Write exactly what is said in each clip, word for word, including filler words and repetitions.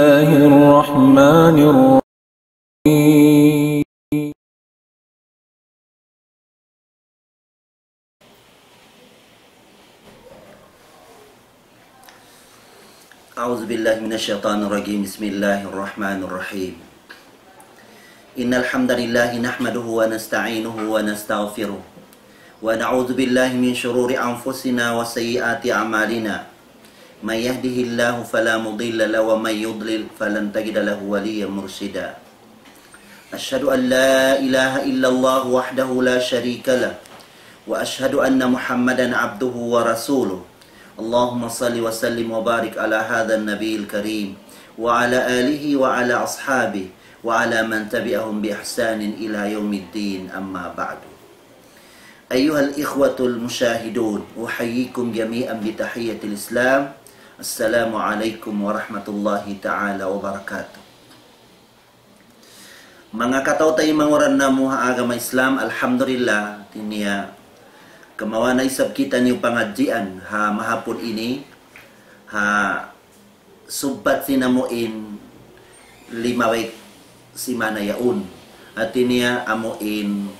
الله الرحمن الرحيم. أعوذ بالله من الشيطان الرجيم. بسم الله الرحمن الرحيم. إن الحمد لله نحمده ونستعينه ونستغفره، ونعوذ بالله من شرور أنفسنا وسيئات أعمالنا. من يهده الله فلا مضل له، ومن يضلل فلن تجد له وليا مرشدا. أشهد أن لا إله إلا الله وحده لا شريك له، وأشهد أن محمدا عبده ورسوله. اللهم صل وسلم وبارك على هذا النبي الكريم، وعلى آله وعلى أصحابه، وعلى من تبعهم بإحسان إلى يوم الدين، أما بعد. أيها الإخوة المشاهدون، أحييكم جميعا بتحية الإسلام. السلام عليكم ورحمة الله تعالى وبركاته. Manga kataw-taymanghuran namu' ha agama Islam, alhamdulillah, hati niya, kimawa' na isab kitaniyu pangadjian ha mahapun ini, ha subbat sin amu in limabay simana yaun. Hati niya amu in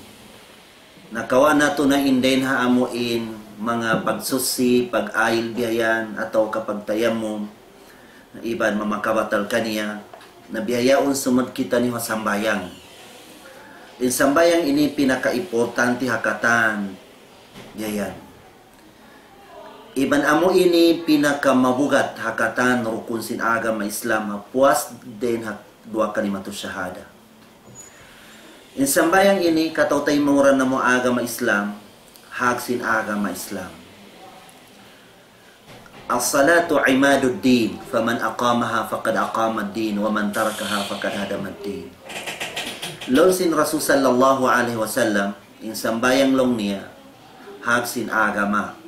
nakawa' natu' na in dayn ha amu in manga pagsuchi, pag-ayil biya' yan, atawa ka pagtayammum, iban mamakabatal kaniya, na biya' yaun sumud kitaniyu ha sambahayang. In sambahayang ini pinaka-importante ha katan, biya' yan. Iban amu ini pinakamabugat ha katan rukun sin agama Islam, ha puas dayn ha duwa kalimatu shahada. In sambahayang ini, kataw-taymanghuran namu' agama Islam, hak sin agama Islam. الصلاة عماد الدين، فمن أقامها فقد أقام الدين، ومن تركها فقد هدم الدين. Laung sin Rasul sallallahu alayhi wasallam, in sambahayang laung niya, hak sin agama.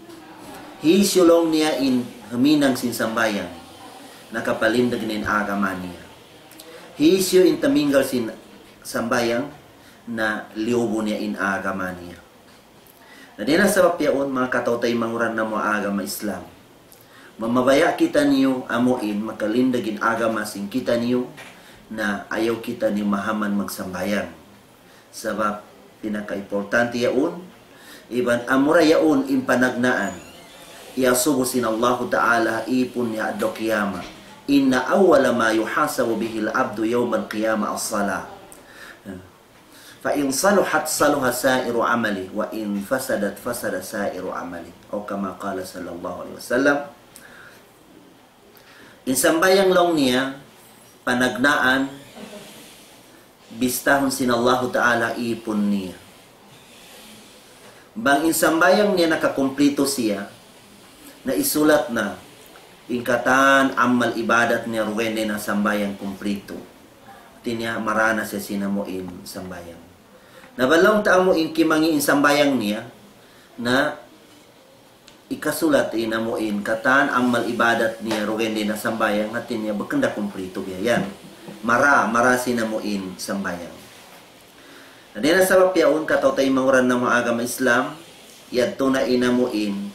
Hisiyu laung niya in huminang sin sambahayang, nakapalindag na in agama niya. Hisiyu in tuminggal sin sambahayang, na liyubu niya in agama niya. Na dayn ha sabab yaun, manga kataw-taymanghuran namu' agama Islam, mamabaya' kitaniyu amu in makalindag in agama sin kitaniyu, na ayaw kitaniyu mahaman magsambahayang. Sabab pinaka-importante yaun, iban amura yaun in panagnaan iyasubu sin Allahu Ta'ala ha ipun niya adlaw qiyamah. إن أول ما يحاسب به العبد يوم القيامة الصلاة. فإن صلحت صلح سائر عمله، وإن فسدت فسد سائر عمله، أو كما قال صلى الله عليه وسلم. In sambahayang laung niya, panagnaan, bistahun sin Allahu Ta'ala ipun niya. Bang in sambahayang niya nakakumplitu siya, na isulat na in katan amal ibadat niya dugaing dayn ha sambahayang kumplitu. Hati niya marā na siya sin amu in sambahayang. Na bang laung ta amu in kimangi' in sambahayang niya, na hikasulat in amu in katan amal ibadat niya dugaing dayn ha sambahayang, hati niya bukun da kumplitu biya' yan. Marā, marā sin amu in sambahayang. Na dayn ha sabab yaun, kataw-taymanghuran namu' agama Islam, yadtu na in amu in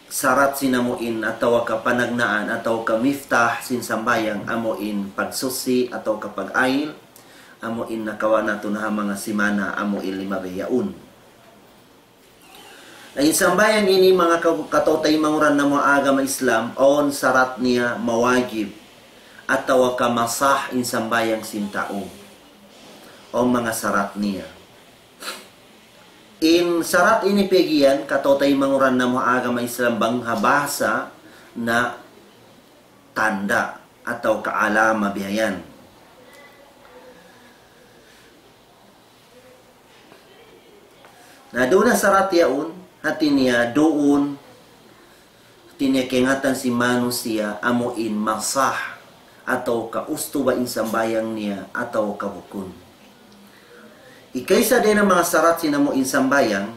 sarat sin amu in atawa ka panagnaan atawa ka miftah sin sambahayang, amu in pagsuchi atawa ka pag-ayil, amu in nakawa' natu' na ha manga simana amu in limabay yaun. Na in sambahayang ini, manga ka-, kataw-taymanghuran namu' agama Islam, awn sarat niya mawajib atawa ka masah in sambahayang sin tau. Awn manga sarat niya. In sarat ini piyagiyan, kataw-taymanghuran namu' agama Islam, bang ha bahasa na tanda' atawa ka alama biya' yan. Na duun na sarat yaun, hati niya duun, hati niya kaingatan sin manusiya' amu in masah, atawa ka ustuba in sambahayang niya, atawa ka bukun. Ikaisa dayn ha manga sarat sin amu in sambahayang,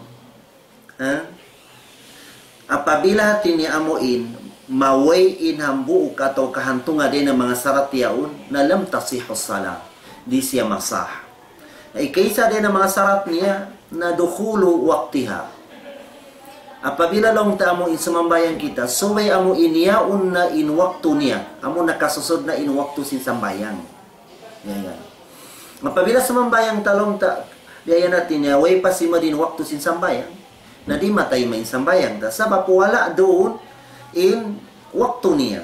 ha? Apabila hati niya amu in, maway in hambuuk atawa ka hantungan dayn ha manga sarat yaun, na لم تصح الصلاة. Di' siya masah. Na ikaisa dayn ha manga sarat niya, na دخول وقتها. Apabila laung ta amu in sumambahayang kita, subay amu in yaun na in waktu niya, amu nakasusud na in waktu sin sambahayang. Ya, ya. Apabila sumambahayang ta laung ta, biya' yan hati niya, way pa simud in waktu sin sambahayang, na di' matayma' in sambahayang ta. Sabab wala' duun in waktu niya.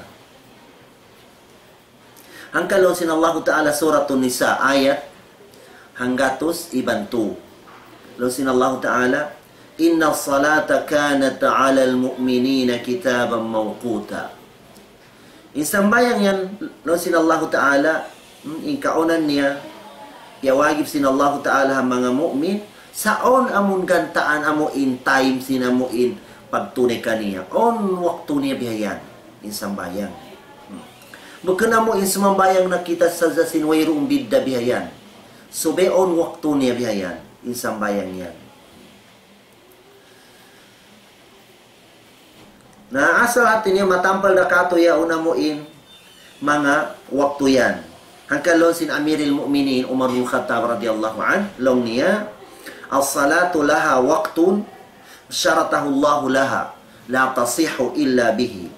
Hangkan laung sin Allahu Ta'ala Suratun Nisa ayat hanggatus iban tu. Laung sin Allahu Ta'ala, إن الصلاة كانت على المؤمنين كتابا موقوتا. In sambahayang yan, laung sin Allahu Ta'ala, hmm, in kaunan niya, piyawajib sin Allahu Ta'ala ha manga mu'min, sa' awn amun gantaan amu in time sin amu in pagtunay kaniya. Awn waktu niya biya' yan, in sambahayang. Hmm. Bukun amu in sumambahayang na kita sadja sin wayruun bidda' biya' yan. Subay awn waktu niya biya' yan, in sambahayang yan. Na asal hati niya matampal da katu' yaun amu in manga waktu yan. Hangkan laung sin Amiril Mu'minin Umar bin Khattab radiyallahu anhu, laung niya, الصلاة لها وقت شرطه الله لها لا تصح إلا به.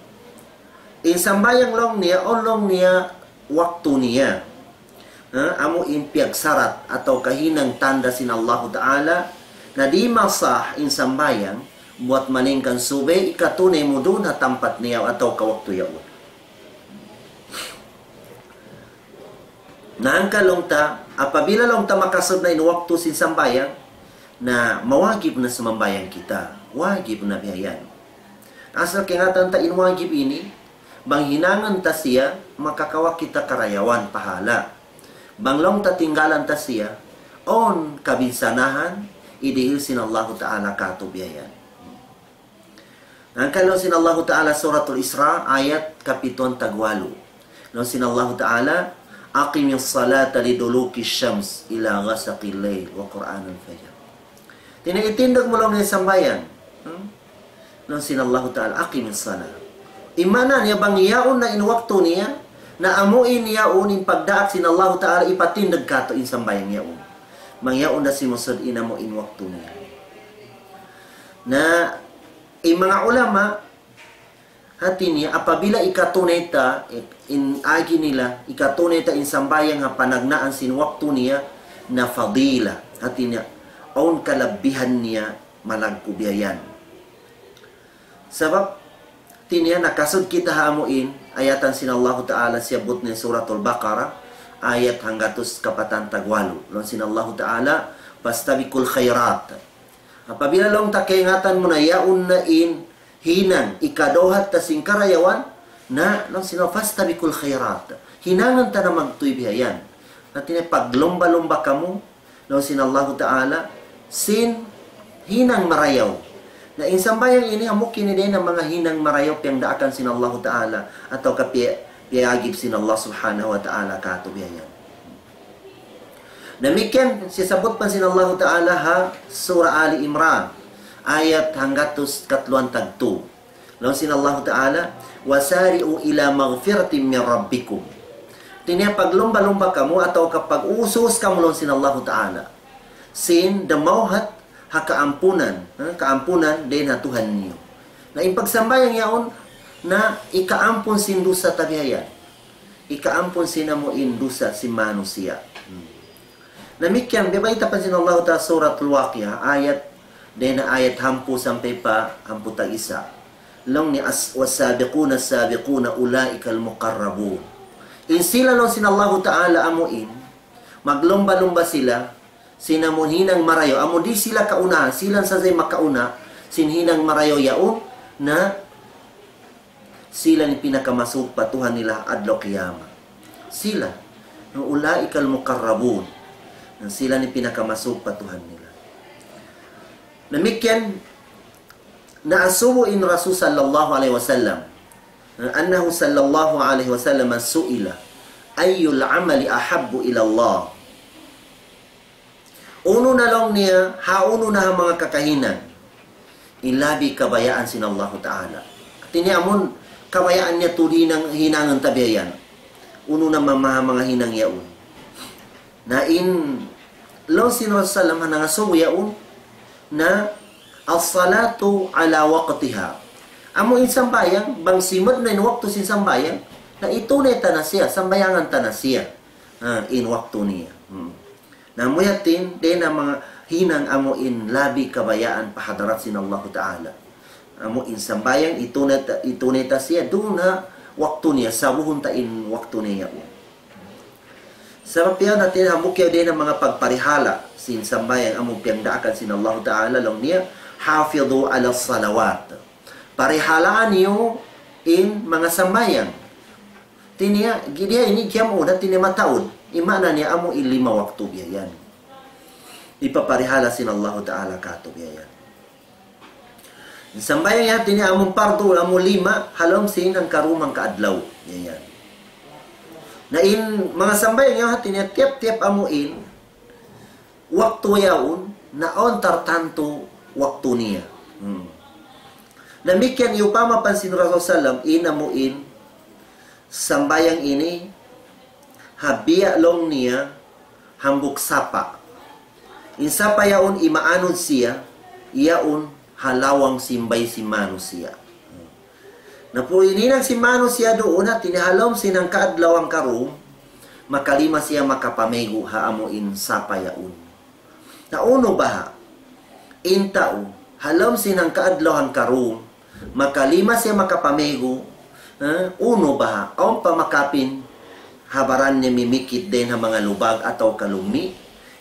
In sambahayang laung niya, awn laung niya waktu niya. Ha, amu in piyagsarat atawa kahinang tanda' sin Allahu Ta'ala, na di' masah in sambahayang, buwat malayngkan subay ikatunay mu duun ha tampat niya atawa ka waktu yaun. Na hangkan laung ta, apabila laung ta makasud na in waktu sin sambahayang, na mawajib na sumambahayang kita. Wajib na biya' yan. Asal kaingatan ta in wajib ini, bang hinangun ta siya, makakawa' kita karayawan pahala'. Bang laung ta tinggalan ta siya, awn kabinsanahan, idihil sin Allahu Ta'ala katu' biya' yan. Hangkan laung sin Allahu Ta'ala Suratul Isra, ayat kapituan tagwalu. Laung sin Allahu Ta'ala, أقم الصلاة لدلوك الشمس إلى غسق الليل وقرآن الفجر. Hati niya itindug mu laung niya sambahayang. Hmm? Laung sin Allahu Ta'ala, أقم الصلاة. In maana niya bang yaun na in waktu niya, na amu in yaun in pagdaak sin Allahu Ta'ala ipatindug katu' in sambahayang yaun. Bang yaun na simusud in amu in waktu niya. Na in manga ulama, hati niya, apabila ikatunay ta, in agi nila, ikatunay ta in sambahayang ha panagnaan sin waktu niya, na fadila. Hati niya, awn kalabbihan niya malaggu' biya' yan. Sabab, hati niya, nakasud kita ha amu in, ayatan sin Allahu Ta'ala siyabbut niya Suratul Baqarah, ayat hanggatus kapatan tagwalu. Laung sin Allahu Ta'ala, فاستبقوا الخيرات. Apabila laung ta kaingatan mu na yaun na in hinang ikaduhat ta sin karayawan, na laung sin Allahu, فاستبقوا الخيرات. Hinangun ta na magtuy biya' yan. Hati niya paglumba-lumba kamu, laung sin Allahu Ta'ala, sin hinang marayaw. Na in sambahayang ini, hambuuk ini dayn ha manga hinang marayaw piyagdaakan sin Allahu Ta'ala, atawa ka piya-, piyagib sin Allah Subhanahu wa Ta'ala katu' biya' yan. Damikkiyan, siyabbut pa sin Allahu Ta'ala ha Surah Ali Imran, ayat hanggatus katluan tagtu. Laung sin Allahu Ta'ala, وسارعوا إلى مغفرة من ربكم. Hati niya paglumba-lumba kamu atawa ka pag-usus kamu laung sin Allahu Ta'ala. Sin damawhat ha kaampunan, ha, kaampunan dayn ha Tuhan niyu. Na in pagsambahayang yaun, na ikaampun sin dusa ta biya' yan. Ikaampun sin amu in dusa sin manusiya'. Hmm. Damikkiyan, biya' bayta' pa sin Allahu Ta'ala Suratul Waqiah, ayat, dayn ha ayat hangpu' sampay pa hangpu' tag-isa. Laung niya as-, والسابقون السابقون أولئك المقربون. In sila laung sin Allahu Ta'ala amu in, maglumba-lumba sila, sin amu in hinang marayaw, amu di' sila kauna, sila sadja in makauna, sin hinang marayaw yaun, na sila in pinakamasuuk pa Tuhan nila adlaw qiyamah. Sila, أولئك المقربون. Na sila in pinakamasuuk pa Tuhan nila. Damikkiyan, naasubu in Rasul sallallahu alayhi wasallam, أنه صلى الله عليه وسلم سئل أي العمل أحب إلى الله. Unu na laung niya, ha unu na ha manga kakahinang in labi kabayaan sin Allahu Ta'ala. Hati niya amun kabayaan niya tuud hinang, hinangun ta biya' yan. Unu na ma-, ma-, manga hinang yaun. Na in laung sin Rasul sallam ha nangasubu yaun, na الصلاة على وقتها. Amu in sambahayang, bang simud na in waktu sin sambahayang, na itunay ta na siya, sambahayangan ta na siya. Ha, in waktu niya. Hmm. Na amu yadtu in, dayn ha manga hinang amu in labi kabayaan pa hadarat sin Allahu Ta'ala. Amu in sambahayang, itunay ta, itunay ta siya, duun ha waktu niya, sabuhun ta in waktu niya yaun. Sabab yan hati niya hambuuk yaun dayn ha manga pagparihala sin sambahayang amu piyagdaakan sin Allahu Ta'ala, laung niya, حافظوا على الصلوات. Parihalaan niyu in manga sambahayang. Hati niya, gi-, diya ini kiyam una, hati niya mataud. In maana niya amu in lima waktu biya' yan. Ipaparihala sin Allahu Ta'ala katu' biya' yan. Sambahayang yan, hati niya amun pardu, amun lima, ha lawm sin hangkaruman kaadlaw. Yan, yan. Na in manga sambahayang yan, hati niya tiyap-tiyap amu in waktu yaun, na awn tartantu waktu niya. Hmm. Damikkiyan iyupama pa sin Rasul sallam, in amu in sambahayang ini, ha biya' laung niya, hambuuk sapa'. In sapa' yaun imaanun siya, yaun ha lawang sin bay sin manusiya'. Na pag hinang sin manusiya' duun, hati niya ha lawm sin hangkaadlaw hangkarum, makalima siya makapamegu ha amu in sapa' yaun. Na unu baha', in tau, ha lawm sin hangkaadlaw hangkarum, makalima siya makapamegu, eh, unu baha', awn pa makapin, ha baran niya mimikit dayn ha manga lubag atawa ka lummi',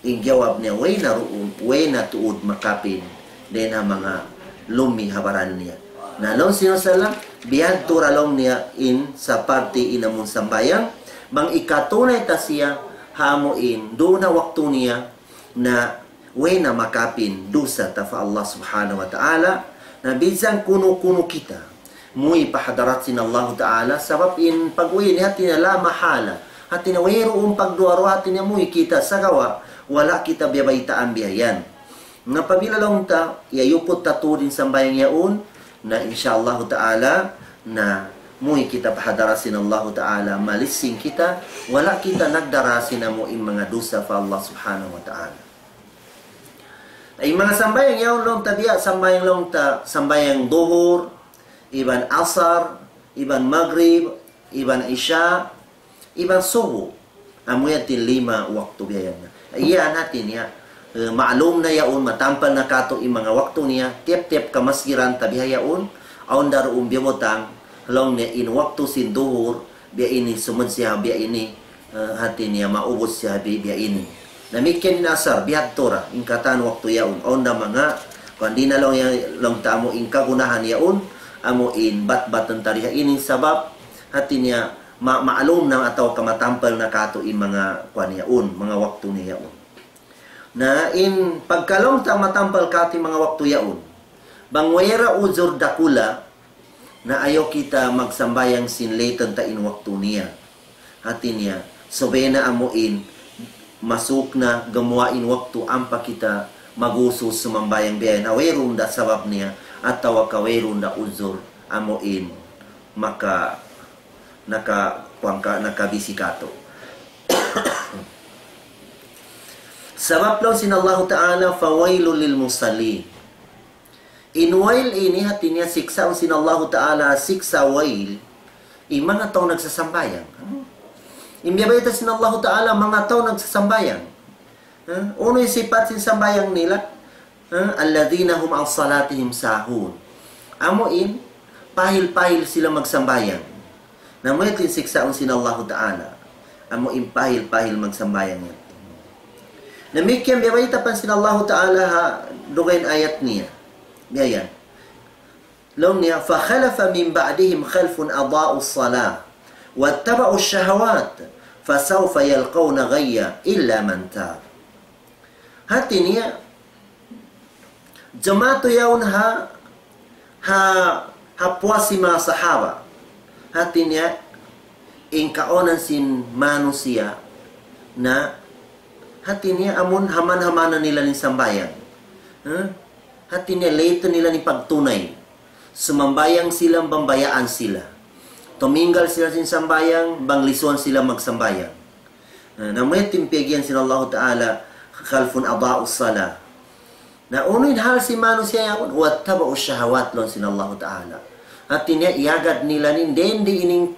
in jawab niya, way na duun, way na tuud makapin, dayn ha manga lummi' ha baran niya. Na laung sin Rasul sallam, bihadtu ra laung niya in sapantun in amun sambahayang, bang ikatunay ta siya, ha amu in, duun ha waktu niya, na way na makapin dusa ta pa Allah Subhanahu wa Ta'ala, na bisan kunu-kunu kita, muwi' pa hadarat sin Allahu Ta'ala, sabab in pag-uwi' ini hati niya la mahala, hati niya wayruun pagduwa-ruwa, hati niya muwi' kita sagawa', wala' kita biyabaytaan biya' yan. Na apabila laung ta, iyayuput ta tuud in sambahayang yaun, na insya Allahu Ta'ala, na muwi' kita pa hadarat sin Allahu Ta'ala, malissing kita, wala' kita nagdara sin amu in manga dusa pa Allah Subhanahu wa Ta'ala. In manga sambahayang yaun laung ta biya' sambahayang laung ta, sambahayang duhur, iban asar, iban magrib, iban isya, iban subu. Amu yan in lima waktu biya' yan. Yan hati niya, eh, ma'lum na yaun, matampal na katu' in manga waktu niya, tiyap-tiyap kamasgiran ta biya' yaun, awn da duun biyutang, laung niya in waktu sin duhur, biya' ini, sumud siya biya' ini, eh, hati niya maubus siya bi-, biya' ini. Damikkiyan in asar, bihadtu ra, in katan waktu yaun, awn da manga, kuwan di' na laung yan, laung ta amu in kagunahan yaun, amu in bat-bat tariha ini sabab, hati niya ma-, ma'lum na atawa ka matampal na katu' in manga kuwan yaun, manga waktu niya yaun. Na in pagka laung ta matampal katu' in manga waktu yaun, bang wayra uzur dakula', na ayaw kita magsambahayang sin laytan ta in waktu niya. Hati niya, subay na amu in, masuk na gumuwa' in waktu ampa kita mag-usus sumambahayang biya' na wayruun da sabab niya, atawa ka wayruun da uzur, amu in, maka, naka, kuwan ka, nakabisi katu'. Sabab laung sin Allahu Ta'ala, فويل للمصلين. In wail ini hati niya siksa' sin Allahu Ta'ala, siksa' wail. In manga tau nagsasambahayang. In biyabayta' sin Allahu Ta'ala, manga tau nagsasambahayang. Ha? Unu in sipat sin sambahayang nila? Ha? الذين هم عن صلاتهم ساهون. Amu in, pahil-pahil sila magsambahayang. Na amu yadtu in siksa' sin Allahu Ta'ala. Amu in pahil-pahil magsambahayang yadtu. Damikkiyan biyabayta' pa sin Allahu Ta'ala ha dugaing ayat niya. Biya' yan. Laung niya, فخلف من بعدهم خلف أضاعوا الصلاة واتبعوا الشهوات فسوف يلقون غيا إلا من تاب. Hati niya, jumatu yaun ha, ha, ha puas sin manga sahaba. Hati niya, in kaunan sin manusiya' na, hati niya, amun haman-hamanan nila in sambahayang. Ha? Hati niya, laytan nila in pagtunay. Sumambahayang sila, bambayaan sila. Tuminggal sila sin sambahayang, bang lisuan sila magsambahayang. Na, na amu yadtu in piyag-iyan sin Allahu Ta'ala, خلف أضاعوا الصلاة. Na unu in hal sin manusiya' yaun, واتبعوا الشهوات laung sin Allahu Ta'ala. Hati niya iyagad nila in dindi ining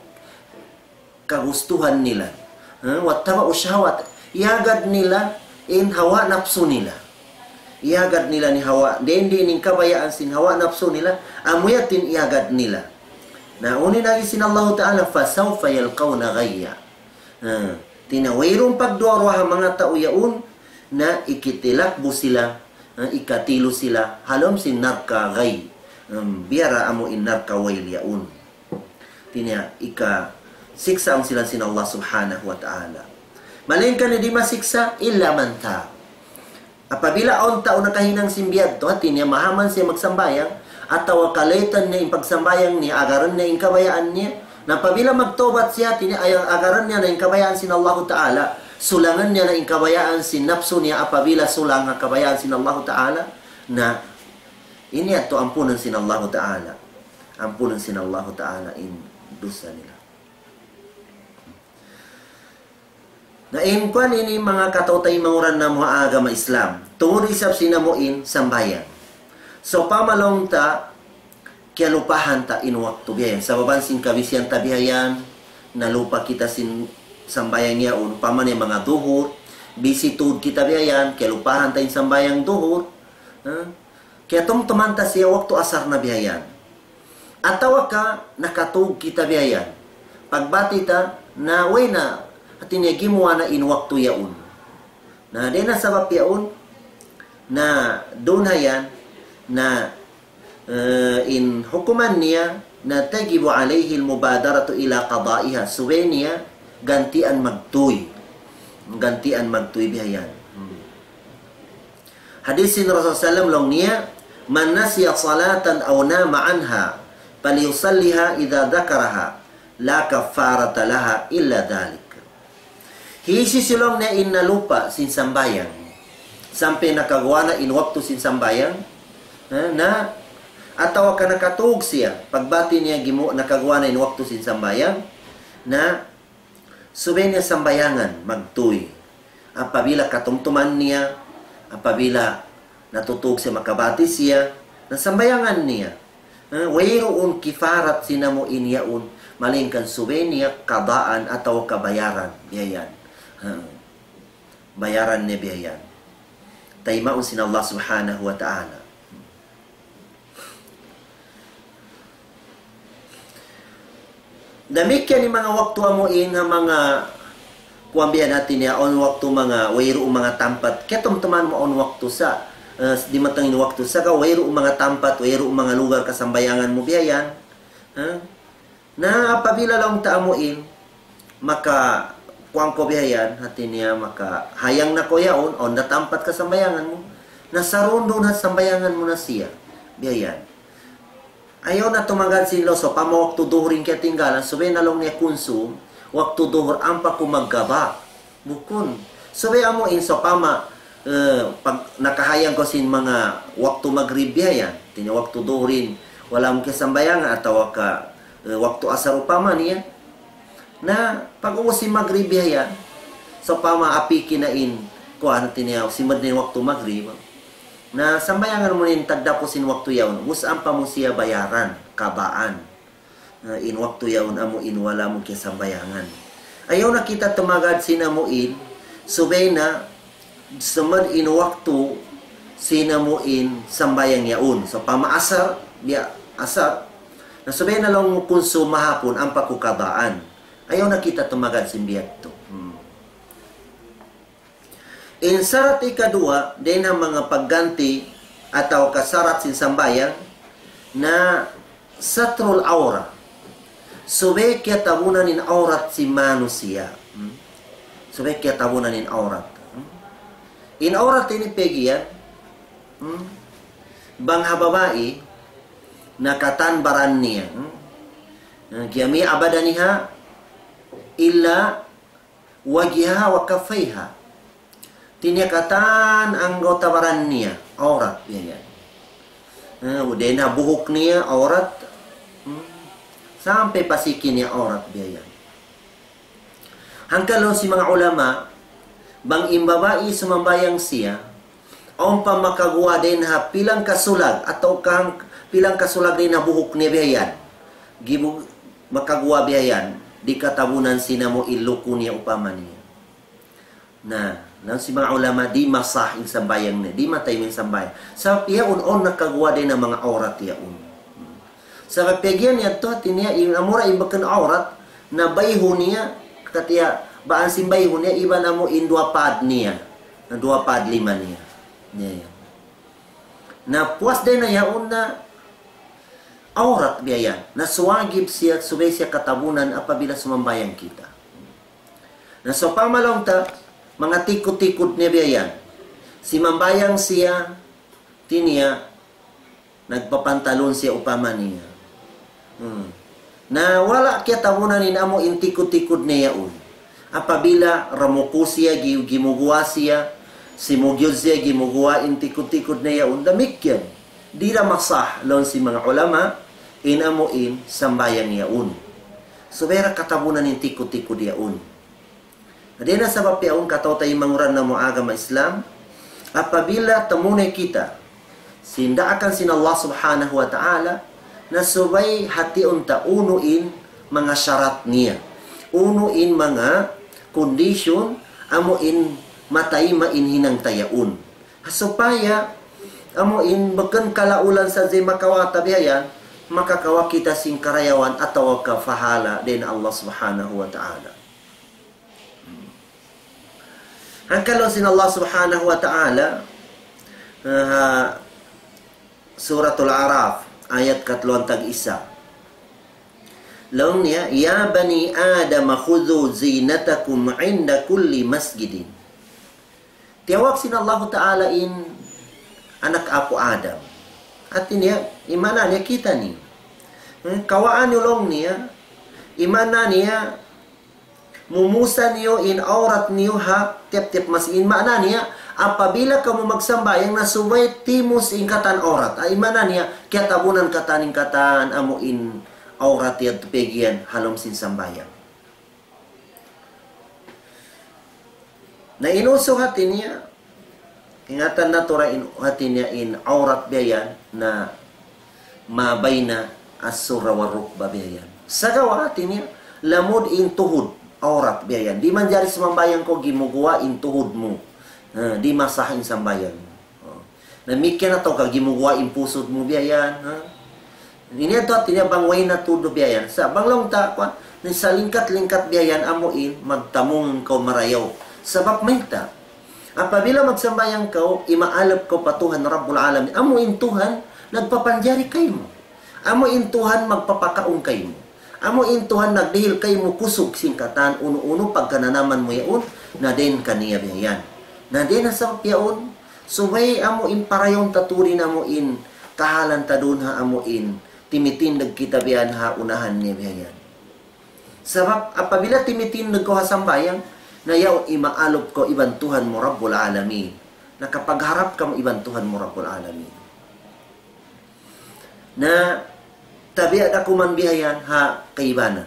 kagustuhan nila. Ha? واتبعوا الشهوات. Iyagad nila in hawa napsu nila. Iyagad nila in hawa, dindi ining kabayaan sin hawa napsu nila, amu yadtu in iyagad nila. Na unu in agi sin Allahu Ta'ala, فسوف يلقون غيا. Ha, hati niya wayruun pagduwa-ruwa ha manga tau yaun na ikitilakbu sila, ha, ikatilu sila, ha lawm sin narka' ghay. Hmm, biya' da amu in narka' wayl yaun. Hati niya ikasiksa' sila sin Allah Subhanahu wa Ta'ala. Malayngkan di' masiksa' إلا من تاب. Apabila awn tau nakahinang sin biya' yadtu, hati niya mahaman siya magsambahayang, atawa kalaytan niya in pagsambahayang niya, agaran niya in kabayaan niya, na apabila magtawbat siya, hati niya ay-, agaran niya na in kabayaan sin Allahu Ta'ala, sulangan niya na in kabayaan sin napsu niya apabila sulang ha kabayaan sin Allahu Ta'ala, na ini yadtu ampunan sin Allahu Ta'ala. Ampunan sin Allahu Ta'ala in dusa nila. Na in kuwan ini manga kataw-taymanghuran namu' ha agama Islam. Tungud isab sin amu in sambahayang. Sawpama laung ta, kiyalupahan ta in waktu biya' yan. Sabab sin kabisihan ta biya' yan, nalupa kita sin sambahayang yaun. Upama niya manga duhur, bisi tuud kita biya' yan, kiyalupahan ta in sambahayang duhur. Ha? Kiyatumtuman ta siya waktu asar na biya' yan. Atawa ka nakatug kita biya' yan. Pagbati ta, na way na, hati niya gimuwa' na in waktu yaun. Na, dayn ha sabab yaun, na duun ha yan, na, eh, in hukuman niya, na تجب عليه المبادرة إلى قضائها. Subay niya, gantian magtuy. Gantian magtuy biya' yan. Hmm. Hadith sin Rasul sallam laung niya, من نسي صلاة أو نام عنها فليصلها إذا ذكرها لا كفارة لها إلا ذلك. Hisiyu-siyu laung niya in nalupa sin sambahayang, sampay nakaguwa' na in waktu sin sambahayang, eh, na, atawa ka nakatug siya, pagbati niya gimu-, nakaguwa' na in waktu sin sambahayang, na, subay niya sambahayangan magtuy. Apabila katumtuman niya, apabila natutug siya, makabati siya, na sambahayangan niya. Ha, wayruun kifarat sin amu in yaun, malayngkan subay niya qadaan atawa ka bayaran, biya' yan. Ha, bayaran niya biya' yan. Taymaun sin Allah Subhanahu wa Ta'ala. Damikkiyan in manga waktu amu in ha manga kuwan biya' yan, hati niya, awn waktu manga wayruun manga tampat. Kiyatumtuman mu awn waktu sa, eh, dimatang in waktu sa ka, wayruun manga tampat, wayruun manga lugar kasambahayangan mu biya' yan. Ha? Na apabila laung ta amu in, maka kuwan kaw biya' yan, hati niya, makahayang na kaw yaun, awn na tampat kasambahayangan mu. Na sarundun ha sambahayangan mu na siya. Biya' yan. Ayaw na tumagad sin law, sawpama waktu duhur in kiyatinggalan, subay na laung niya kunsum, waktu duhur ampa ku magkaba. Bukun. Subay amu in sawpama, eh, pag nakahayang kaw sin manga waktu magrib biya' yan. Hati niya waktu duhur in, wala' mu kiyasambahayangan atawa ka, eh, waktu asar upama niya. Na, pag-ubus sin magrib biya' yan, sawpama apiki na in, kuwan, hati niya, simud na in waktu magrib. Na, sambahayangan mu in tagdapu sin waktu yaun, ubus ampa mu siya bayaran, kabaan. Na, in waktu yaun amu in wala' mu kiyasambahayangan. Ayaw na kita tumagad sin amu in, subay na, simud in waktu sin amu in sambahayang yaun. Sawpama asar, biya' asar. Na subay na laung mu kunsum mahapun, ampa ku kabaan. Ayaw na kita tumagad sin biya' yadtu. Hmm. In sarat ikaduwa, dayn ha manga pagganti atawa ka sarat sin sambahayang, na ستر العورة. Subay kiyatabunan in awrat sin manusiya'. Hmm? Subay kiyatabunan in awrat. Hmm? In awrat ini pegg yan. Hmm? Bang ha babai, na katan baran niya. Hmm? جميع بدنها إلا وجهها وكفيها. Hati niya katan anggawta' baran niya, awrat, biya' yan. Eh, dayn ha buhuk niya, awrat. Hmm. Sampay pa siki niya, awrat, biya' yan. Hangkan laung sin manga ulama, bang in babai sumambahayang siya, Awn pa makaguwa' dayn ha pilang kasulag, atawa kahang pilang kasulag dayn ha buhuk niya biya' yan. Gibu-, makaguwa' biya' yan, di' katabunan sin amu in luku' niya upama niya. Na, laung sin manga ulama, di' masah in sambahayang niya, di' matay in sambahayang. Sabab yaun awn nakaguwa' dayn ha manga awrat yaun. Sabab piyag'iyan niya tu, hati niya, in amura in bukun awrat, na bayhu niya, katiya, ba'an sin bayhu niya, iban amu in duwa pad niya, na duwa pad lima niya. Niya yan. Na puas dayn ha yaun na awrat biya' yan. Na suwajib siya, subay siya katabunan apabila sumambahayang kita. Na sawpama laung ta, manga tikud-tikud niya biya' yan. Simambahayang siya, hati niya, nagpapantalon siya upama niya. Hmm. Na wala' kiyatabunan in amu in tikud-tikud niya yaun. Apabila ramuku' siya, gi-, gimuguwa' siya, simugyud siya, gimuguwa' in tikud-tikud niya yaun. Damikkiyan. Di' da masah, laung sin manga ulama, in amu in sambahayang yaun. Subay da katabunan in tikud-tikud yaun. Dayn ha sabab yaun, kataw-taymanghuran namu' agama Islam, apabila tamunay kita sin daakan sin Allah Subhanahu wa Ta'ala, na subay hatiun ta unu in manga sharat niya, unu in manga condition, amu in matayma' in hinang ta yaun. Ha supaya, amu in bukun kalaulan sadja in makawa' ta biya' yan, makakawa' kita sin karayawan atawa ka pahala' dayn ha Allah Subhanahu wa Ta'ala. Hangkan laung sin Allah Subhanahu wa Ta'ala, ha Suratul A'raf, ayat katluan tag-isa. Laung niya, "يا بني آدم خذوا زينتكم عند كل مسجد." Tiyawag sin Allahu Ta'ala in anak apu' Adam. Hati niya, in maana niya kita' niyu. Hmm, kawaa niyu laung niya, in maana niya, mumusa niyu in awrat niyu ha tiyap-tiyap masjid. In maana niya, apabila kamu magsambahayang na subay timus in katan awrat. Ah, in maana niya, kiyatabunan katan in katan amu in awrat yadtu piyag'iyan ha lawm sin sambahayang. Na in usug hati niya, ingatan natu' ra in hati niya in awrat biya' yan na ما بين السرة والركبة biya' yan. Sagawa' hati niya, lamud in tuhud, awrat biya' yan. Di' manjari sumambahayang kaw gimuguwa' in tuhud mu. Ha, di' masah in sambahayang. Oh. Damikkiyan atawa ka gimuguwa' in pusud mu biya' yan, ha? Ini yadtu hati niya bang way na tuud biya' yan. Sa' bang laung ta, kuwan, in salingkat-lingkat biya' yan, amu in magtamung kaw marayaw. Sabab mayta'? Apabila magsambahayang kaw, imaalup kaw pa Tuhan Rabbul Alamin. Amu in Tuhan nagpapanjari kaymu. Amu in Tuhan magpapakaun kaymu. Amu in Tuhan nagdihil kaymu kusug sin katan unu-unu pagkananaman mu yaun, na dayn kaniya biya' yan. Na dayn ha sabab yaun, subay amu in parayawun ta tuud in amu in kahalan ta duun ha amu in timitindug kita biya' yan ha unahan niya biya' yan. Sabab apabila timitindug kaw ha sambahayang, na yaun imaalup kaw iban Tuhan mu Rabbul Alamin. Nakapagharap kamu iban Tuhan mu Rabbul Alamin. Na tabiya' da kuman biya' yan ha kaibanan.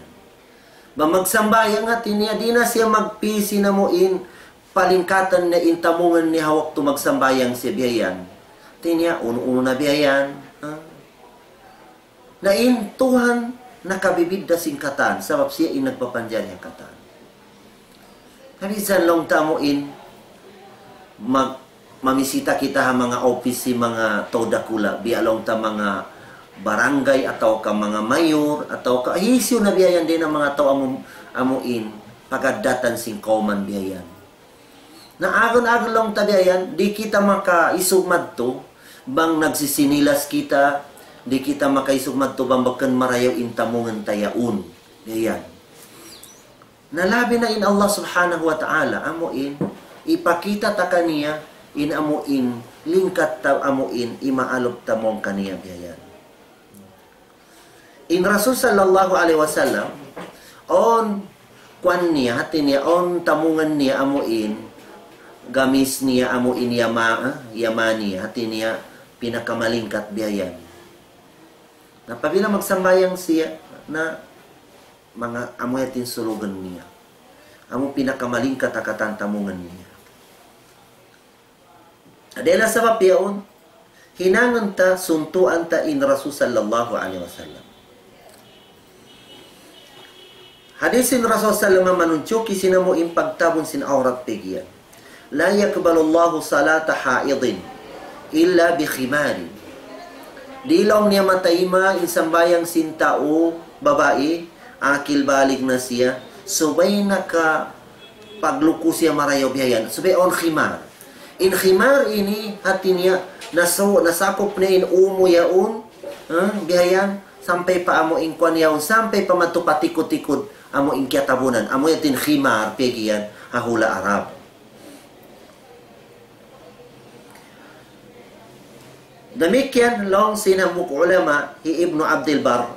Bang magsambahayang hati niya, di' na siya magpisi na amu in palingkatan niya in tamungan niya ha waktu magsambahayang siya biya' yan. Hati niya, unu-unu na biya' yan. Ha? Na in Tuhan nakabibidda sin katan, sabab siya in nagpapanjari ha katan. Minsan laung ta amu in mag-, mamisita kita ha manga office sin manga tau dakula', biya' laung ta manga barangay atawa ka manga mayor, atawa ka hisiyu na biya' yan dayn ha manga tau amu, amu in pagaddatan sin kawman biya' yan. Na agun-agun laung ta biya' yan, di' kita makaisug madtu bang nagsisinilas kita, di' kita makaisug madtu bang bukun marayaw in tamungan ta yaun. Biya' yan. Na labi na in Allah Subhanahu wa Ta'ala, amu in, ipakita' ta kaniya, in amu in, lingkat ta amu in, imaalup ta mawn kaniya biya' yan. In Rasul sallallahu alayhi wasallam, awn kuwan niya, hati niya, awn tamungan niya amu in, gamis niya amu in yama-, ah, yamani, hati niya, pinakamalingkat biya' yan. Na apabila magsambahayang siya, na manga amu yadtu in sulugun niya. Amu pinakamalingkat ha katan tamungan niya. Dayn ha sabab yaun, hinangun ta, suntuan ta in Rasul sallallahu alayhi wasallam. Hadis sin Rasul sallallahu alayhi wasallam manunjuki sin amu in pagtabun sin awrat pag'iyan. لا يقبل الله صلاة حائض إلا بخمار. Di' laung niya mataima' in sambahayang sin tau babai, akil balig na siya, subay nakapagluku siya marayaw biya' yan. Subay awn khimar. In khimar ini hati niya nasu-, nasakup niya in umu yaun, ha, biya' yan, sampay pa amu in kuwan yaun, sampay pa madtu pa tikud-tikud amu in kiyatabunan, amu yan in khimar, pag'iyan ha hula' Arab. Damikkiyan laung sin hambuuk ulama hi Ibnu Abdul Barr,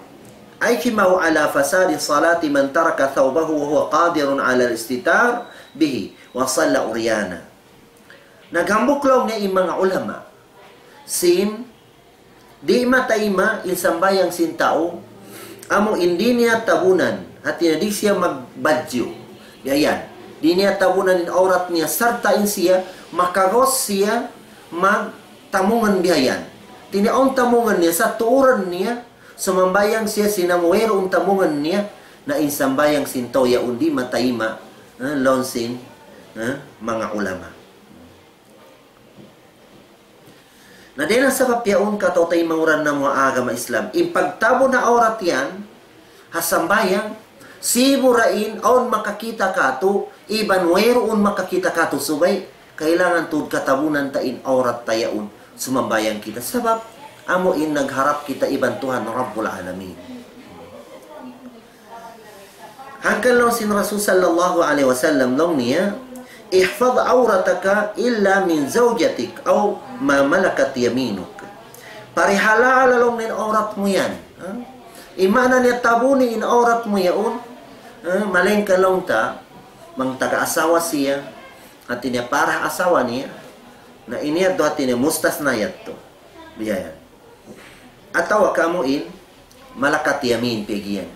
أجمعوا على فساد صلاة من ترك ثوبه وهو قادر على الاستتار به وصلى عريانا. Naghambuuk laung niya in manga ulama sin di' mataima' in sambahayang sin tau, amu in di' niya tabunan, hati niya di' siya magbadju. Biya' yan. Di' niya tabunan in awrat niya, sarta' in siya, makagos siya magtamungan biya' yan. Hati niya awn tamungan niya, sa tuuran niya, sumambahayang siya sin amu wayruun tamungan niya, na in sambahayang sin tau yaun di' mataima', ha, laung sin, ha, manga ulama. Na dayn ha sabab yaun kataw-taymanghuran namu' ha agama Islam. In pagtabun ha awrat yan, ha sambahayang, sibu' da in awn makakita' katu', iban wayruun makakita' katu' subay, kailangan tuud katabunan ta in awrat ta yaun, sumambahayang kita. Sabab, amu in nagharap kita iban Tuhan Rabbul Alamin. Hangkan laung sin Rasul sallallahu alayhi wasallam laung niya, احفظ عورتك إلا من زوجتك أو ما ملكت يمينك. Parihala' laung niya in awrat mu yan. Ha? In maana niya tabuni in awrat mu yaun. Ha? Malaingkan laung ta, bang taga asawa siya, hati niya para asawa niya. Na ini yadtu hati niya mustasna yadtu. Biya' yan. Atawa ka amu in malakat yamin pag'iyan.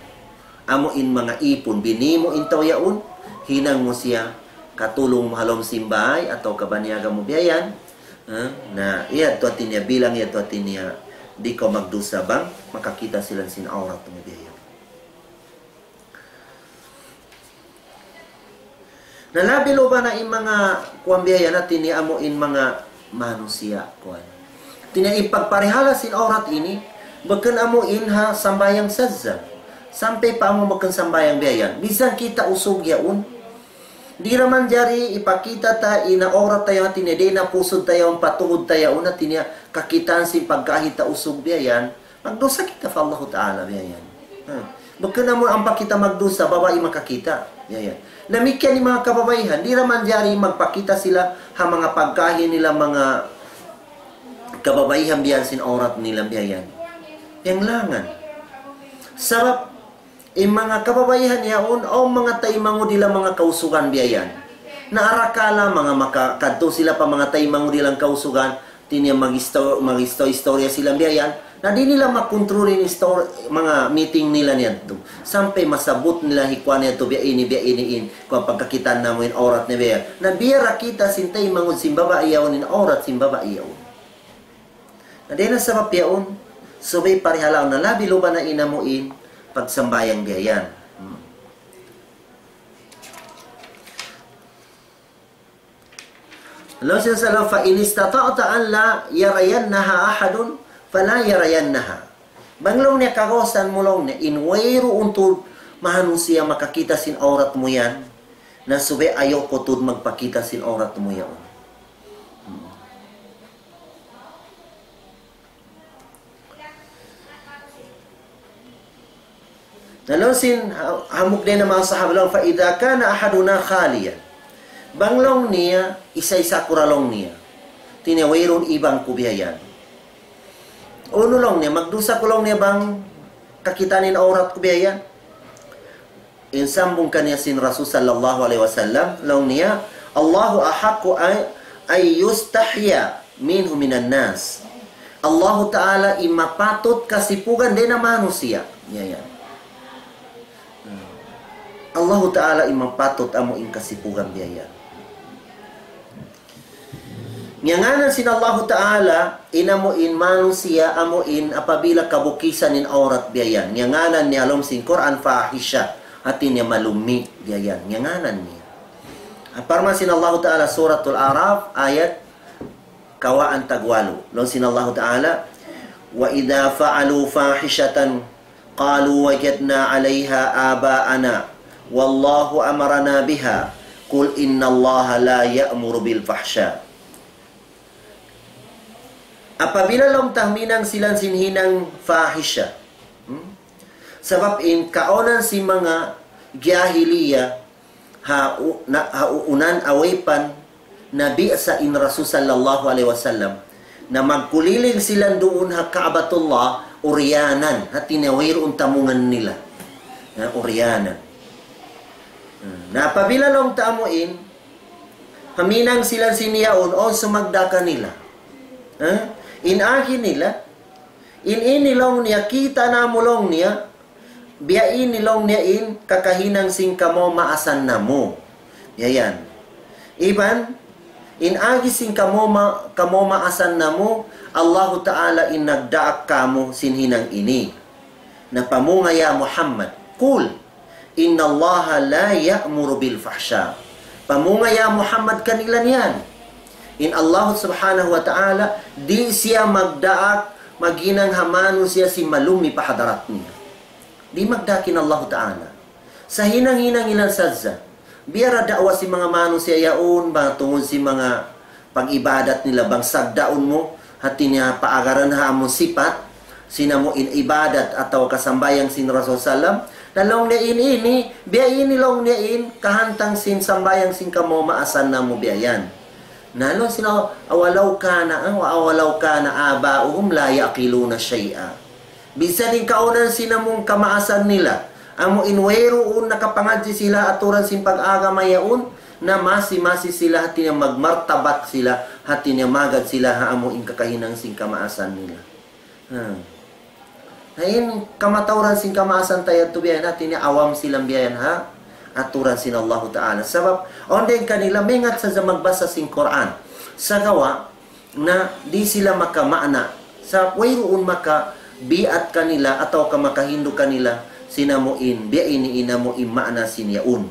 Amu in manga ipun, bini mu in tau yaun, hinang mu siya katulung mu ha lawm sin bāy atawa kabaniyaga mu biya' yan. Ha? Na, yadtu hati niya bilang, yadtu hati niya di' kaw magdusa bang makakita' sila sin awrat mu biya' yan. Na labi luba na in manga kuwan biya' yan, hati niya amu in manga manusiya' kuwan. Hati niya in pagparihala' sin awrat ini, bukun amu in ha sambahayang sadja. Sampay pa amu bukun sambahayang biya' yan. Bisan kita usug yaun, di' da manjari ipakita' ta in awrat ta yaun, hati niya dayn ha pusud ta yaun, pa tuhud ta yaun, hati niya kakitaan sin pagkahi ta usug biya' yan. Magdusa kita pa Allahu Ta'ala, biya' yan. Ha. Bukun amu ampa kita magdusa, babai makakita'. Biya' yan. Damikkiyan in manga kababaihan, di' da manjari magpakita' sila ha manga pagkahi nila, manga kababaihan biya' sin awrat nila, biya' yan. Yan langan. Sabab, in manga kababaihan yaun, awn manga taymanghud nila manga kausugan biya' yan. Na arakala' manga maka-, kadtu sila pa manga taymanghud nila kausugan, hati niya mag-isto-, mag-isto-istorya sila biya' yan. Na di' nila makontrol in istor-, manga meeting nila niyadtu. Sampay masabbut nila hi kuwan yadtu biya' ini, biya' ini in. Kuwan pagkakitaan namu' in awrat niya biya' yan. Na biya' da kita' sin taymanghud sin babai yaun in awrat sin babai yaun. Na dayn ha sabab yaun, subay parihalaun na labi luba na in amu in pagsambahayang biya' yan. Hmm. Laung sin Rasulullah, فإن استطعت أن لا يرينها أحد فلا يرينها. Bang laung niya kagausan mu laung niya, in wayruun tuud manusiya' makakita' sin awrat mu yan, na subay ayaw kaw tuud magpakita' sin awrat mu yaun. Na laung sin ha-, hambuuk dayn ha manga sahaba laung, فإذا كان أحدنا خاليا. Bang laung niya, isa-isa ku ra laung niya. Hati niya wayruun iban ku biya' yan. Unu laung niya, magdusa ku laung niya bang kakitaan in awrat ku biya' yan. In sambung kaniya sin Rasul sallallahu alayhi wasallam, laung niya, الله أحق أن، أن يستحيا منه من الناس. Allahu Ta'ala in mapatut kasipugan dayn ha manusiya'. Biya' yan. Hmm. Allahu Ta'ala in mapatut amu in kasipugan biya' yan. Ngiyangānan sin Allahu Ta'ala, in amu in manusiya', amu in apabila kabukisan in awrat biya' yan. Ngiyangānan niya ha lawm sin Qur'an fahisha, hāti niya malummi' biya' yan. Ngiyangānan niya. Parman sin Allahu Ta'ala Suratul A'raf, ayat kawhaan tagwalu. Laung sin Allahu Ta'ala, وَإِذَا فَعَلُوا فَاحِشَةً قَالُوا وَجَدْنَا عَلَيْهَا آبَاءَنَا وَاللَّهُ أَمَرَنَا بِهَا قُلْ إِنَّ اللَّهَ لَا يَأْمُرُ بِالْفَحْشَاءِ. Apabila laung ta huminang sila sin hinang fahisha. Hmm? Sabab in kaunan sin manga jahiliya, ha, u-, na, ha u-, unan awaypan nabi'sa in Rasul sallallahu alayhi wasallam, na magkuliling sila duun ha Ka'batullah, uryanan, hāti niya wayruun tamungan nila. Na uryanan. Hmm. Na apabila laung ta amu in, huminang sila sin yaun, awn sumagda' kanila. Ha? In agi nila, in ini laung niya, kita' namu' laung niya, biya' ini laung niya in kakahinang sin kamumaasan namu'. Biya' yan. Iban, in agi sin kamuma-, kamumaasan namu', Allahu Ta'ala in nagdaak kāmu' sin hinang ini. Na pamunga ya Muhammad, قُلْ إِنَّ اللَّهَ لَا يَأْمُرُ بِالْفَحْشَاءِ. Pamunga ya Muhammad kanila niyan. In Allah Subhanahu wa Ta'ala, di' siya magdaak, maghinang ha manusiya' sin malummi' pa hadarat niya. Di' magdaak in Allahu Ta'ala. Sa' hinang-hinang ilan sadja. Biya' da da'wa sin manga manusiya' yaun, bang tungud sin manga pag-ibadat nila, bang sagdaun mu, hāti niya paagaran ha amun sipat, sin amu in ibadat atawa kasambahayang sin Rasul sallam, na laung niya in ini, biya' ini laung niya in, kahantang sin sambahayang sin kamumaasan namu' biya' yan. Na laung sila, أَوَلَوْ كَانَ، أَوَلَوْ كَانَ آبَاؤُهُمْ لَا يَعْقِلُونَ شَيْئًا. Bisan in kaunan sin amun kamaasan nila, amu in wayruun nakapangadji' sila aturan sin pag-agama yaun, na masi-masi sila hāti niya magmartabat sila, hāti niya magad sila ha amu in kakahinang sin kamaasan nila. Ha. Na in kamatauran sin kamaasan ta yadtu biya' yan, hāti niya awam sila biya' yan ha aturan sin Allahu Ta'ala. Sabab, awn dayn kanila maingat sadja magbasa sin Qur'an. Sagawa', na di' sila makama'na. Sa' wayruun makabiat kanila atawa ka makahindu' kanila sin amu in, biya' ini in amu in ma'na sin yaun.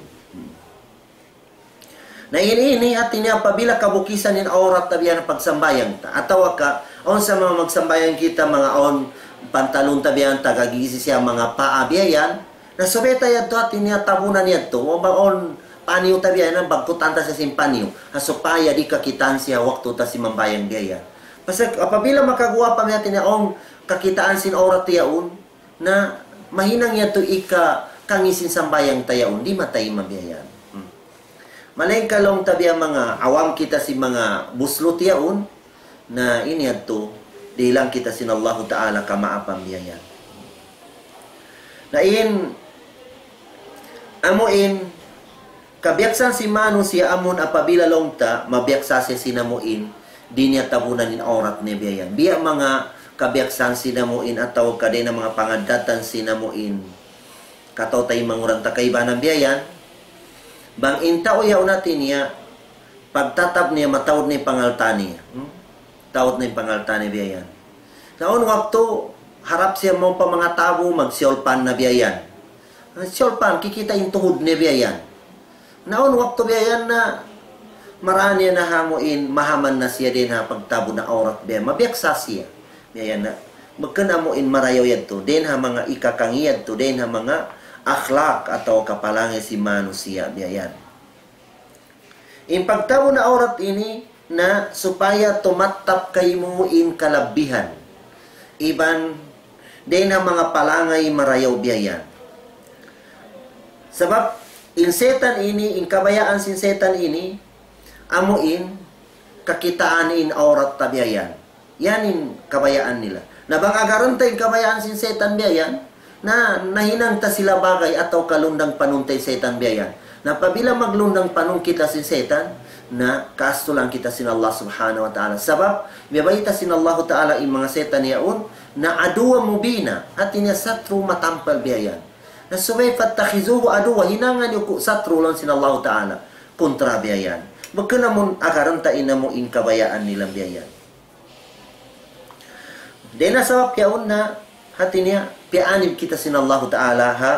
Na ini, ini hāti niya apabila kabukisan in awrat ta biya' na pagsambahayang ta. Atawa ka, awn sa manga magsambahayang kita, manga awn pantalun ta biya' yan, tagagisi siya manga paa biya' yan. Na subay ta yadtu hāti niya tabunan yadtu, o ba awn paniyu ta biya' yan, bagkutan ta siya sin paniyu. Ha supaya di' kakitaan siya waktu ta simambahayang biya' yan. Pasal apabila makaguwa' pa biya' hāti niya awn kakitaan sin awrat yaun, na mahinang yadtu ika kangī' sin sambahayang ta yaun, di' mataima biya' yan. Hmm. Malayngkan laung ta biya' manga awam kita sin manga buslut yaun, na ini yadtu, dihilan kita sin Allahu Ta'ala kamaapan biya' yan. Na in, amu in, kabiyaksahan sin manusiya' amun apabila laung ta, mabiyaksa siya sin amu in, di' niya tabunan in awrat niya biya' yan. Biya' manga kabiyaksahan sin amu in, atawa ka dayn ha manga pangaddatan sin amu in. Kataw-taymanghuran ta kaibanan biya' yan. Bang in tau yaun hāti niya, pagtatab niya, mataud na in pangalta' niya. Hmm? Taud na in pangalta' niya biya' yan. Na awn waktu, harap siya mawn pa manga tabu, magsiulpan na biya' yan. Siulpan, kikita' in tuhud niya biya' yan. Na awn waktu biya' yan na, marā niya na ha amu in, mahaman na siya dayn ha pagtabun ha awrat biya' yan. Mabiyaksa siya. Biya' yan na. Bukun amu in marayaw yadtu, dayn ha manga ikakangī' yadtu, dayn ha manga akhlak atawa kapalangay sin manusiya' biya' yan. In pagtabun ha awrat ini na supaya tumattap kaymu in kalabbihan. Iban dayn ha manga palangay marayaw biya' yan. Sabab in setan ini, in kabayaan sin setan ini, amu in kakitaan in awrat ta biya' yan. Yan in kabayaan nila. Na bang agaran ta in kabayaan sin setan biya' yan, na nahinang ta sila bagay atawa ka lundang panun ta in setan biya' yan. Na apabila maglundang panun kita sin setan, na kaastulan kita sin Allah Subhanahu wa Ta'ala. Sabab, biya' bayta' sin Allah Ta'ala in manga setan yaun, na عدوا مبينا, hāti niya satru' matampal biya' yan. Na subay فاتخذوه عدوا, hinanga niyu ku satru' laung sin Allah Ta'ala. Kontra biya' yan. Bukun amun agarun ta in amu in kabayaan nila biya' yan. Dayn ha sabab yaun na hati niya, piyaanib kita sin Allahu Ta'ala ha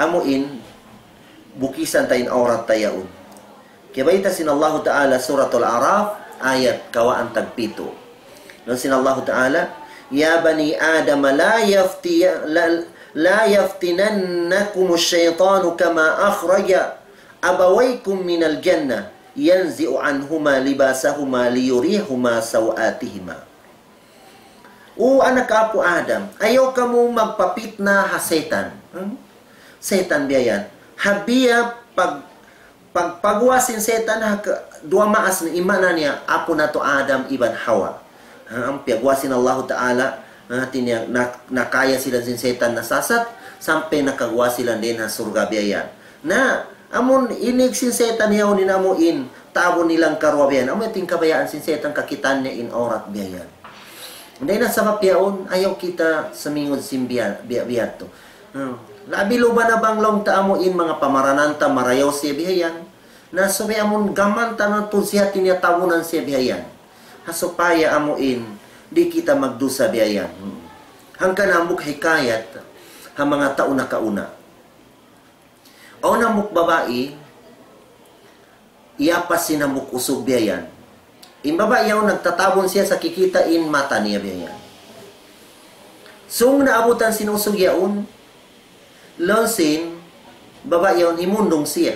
amu in bukisan ta in awrat ta yaun. Kiyabayta' sin Allahu Ta'ala Suratul Araf, ayat kawhaan tagpitu. Laung sin Allahu Ta'ala, يا بني آدم لا يفتي لا, لا يفتننكم الشيطان كما أخرج أبويكم من الجنة ينزع عنهما لباسهما ليريهما سوآتهما. O anak apu' Adam, ayaw kamu magpapitna ha setan. Hmm? Setan biya' yan. Ha biya' pag, pag, pagguwa' sin setan ha ka-, duwa maas niya, in maana niya, apu' natu' Adam iban Hawa. Ha, amu in piyagguwa' sin Allahu Ta'ala, ha, hati niya, na-, nakaya sila sin setan nasasat, sampay nakaguwa' sila dayn ha surga' biya' yan. Na, amun inig sin setan yaun in amu in tabun nila karuwa biya' yan. Amu in kabayaan sin setan kakitaan niya in awrat biya' yan. Dayn ha sabab yaun, ayaw kita sumingud sin biya', biya', biya' yadtu. Hmm. Labi luba na bang laung ta amu in manga pamaranan ta marayaw siya biya' yan. Na subay amun gaman ta na tuud siya hati niya tabunan siya biya' yan. Ha supaya amu in di' kita magdusa biya' yan. Hmm. Hangkan hambuuk hikayat ha manga tau nakauna. Awn hambuuk babai, iyapas sin hambuuk usug biya' yan. In babai yaun nagtatabun siya sa' kikita' in mata niya biya' yan. Sung naabutan sin usug yaun, laung sin babai yaun himundung siya.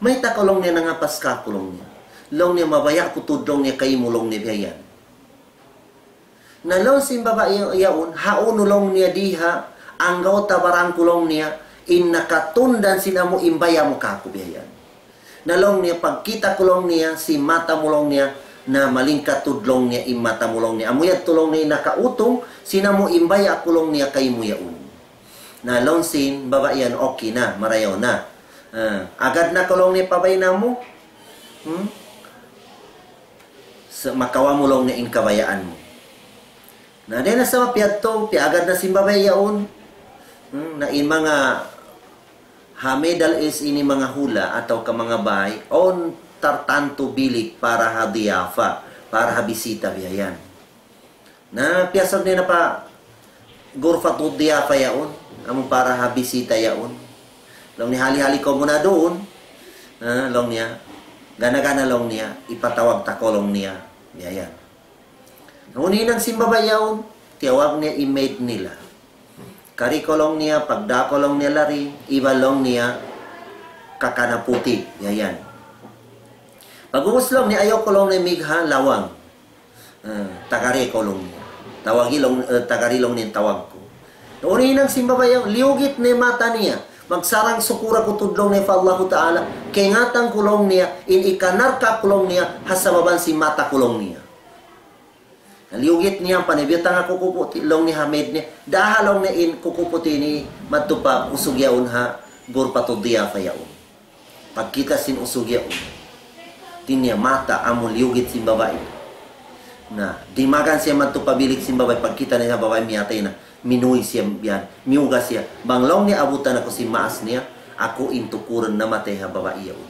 Mayta' kaw laung niya nangapas kāku' laung niya. Laung niya mabaya' aku tuud laung niya kaymu laung niya biya' yan. Na laung sin babai yaun, hawnu laung niya di ha anggawta' baran ku laung niya, in nakatundan sin amu in baya' mu kāku' biya' yan. Na laung niya pagkita' ku laung niya, sin mata mu laung niya, na malingkat tuud laung niya, in mata mu laung niya. Amu yadtu laung niya in nakautung, sin amu in baya' ku laung niya kaymu yaun. Na laung sin babai yan, okay na, marayaw na. Ah, agad na kaw laung niya pa bay namu'. Hmm? Sa-, makawa' mu laung niya in kabayaan mu. Na, dayn ha sabab yadtu, piyaagad na sin babai yaun. Hmm, na in manga ha Middle East ini manga hula' atawa ka manga bay, awn tartantu bilik para ha diyafa, para ha bisita biya' yan. Na, piyasud niya na pa gurfatu diyafa yaun, amu para ha bisita yaun. Laung niya hali-hali kaw muna duun, ah, laung niya, gana-gana laung niya, ipatawag ta kaw laung niya, biya' yan. Na, unu in hinang sin babai yaun, tiyawag niya in maid nila. Kari kaw laung niya, pagdā kaw laung niya lari, iban laung niya kakana puti', biya' yan. Pag'ubus laung niya, ayaw kaw laung niya migha lawang. Ah, tagari kaw laung niya. Tawagi laung, eh, tagari laung niya in tawag ku. Na, unu in hinang sin babai yaun, liyugit niya mata niya. Magsarang-sukul aku tuud laung niya pa Allahu Ta'ala. Kaingatan ku laung niya, in ikanarka' ku laung niya, ha sababan sin mata ku laung niya. Na, liyugit niya, panibiyutang aku kukuputi', laung niya ha maid niya. Daha laung niya in kukuputi' ini, madtu pa usug yaun ha gurfatu diyafa yaun. Pagkita' sin usug yaun, hati niya mata amu liyugit sin babai. Na, dimagan siya madtu pa bilik sin babai, pagkita' niya babai miyatay na, minuwi' siya biya' yan, miyuga siya. Bang laung niya abutan aku sin maas niya, aku in tukurun namatay ha babai yaun.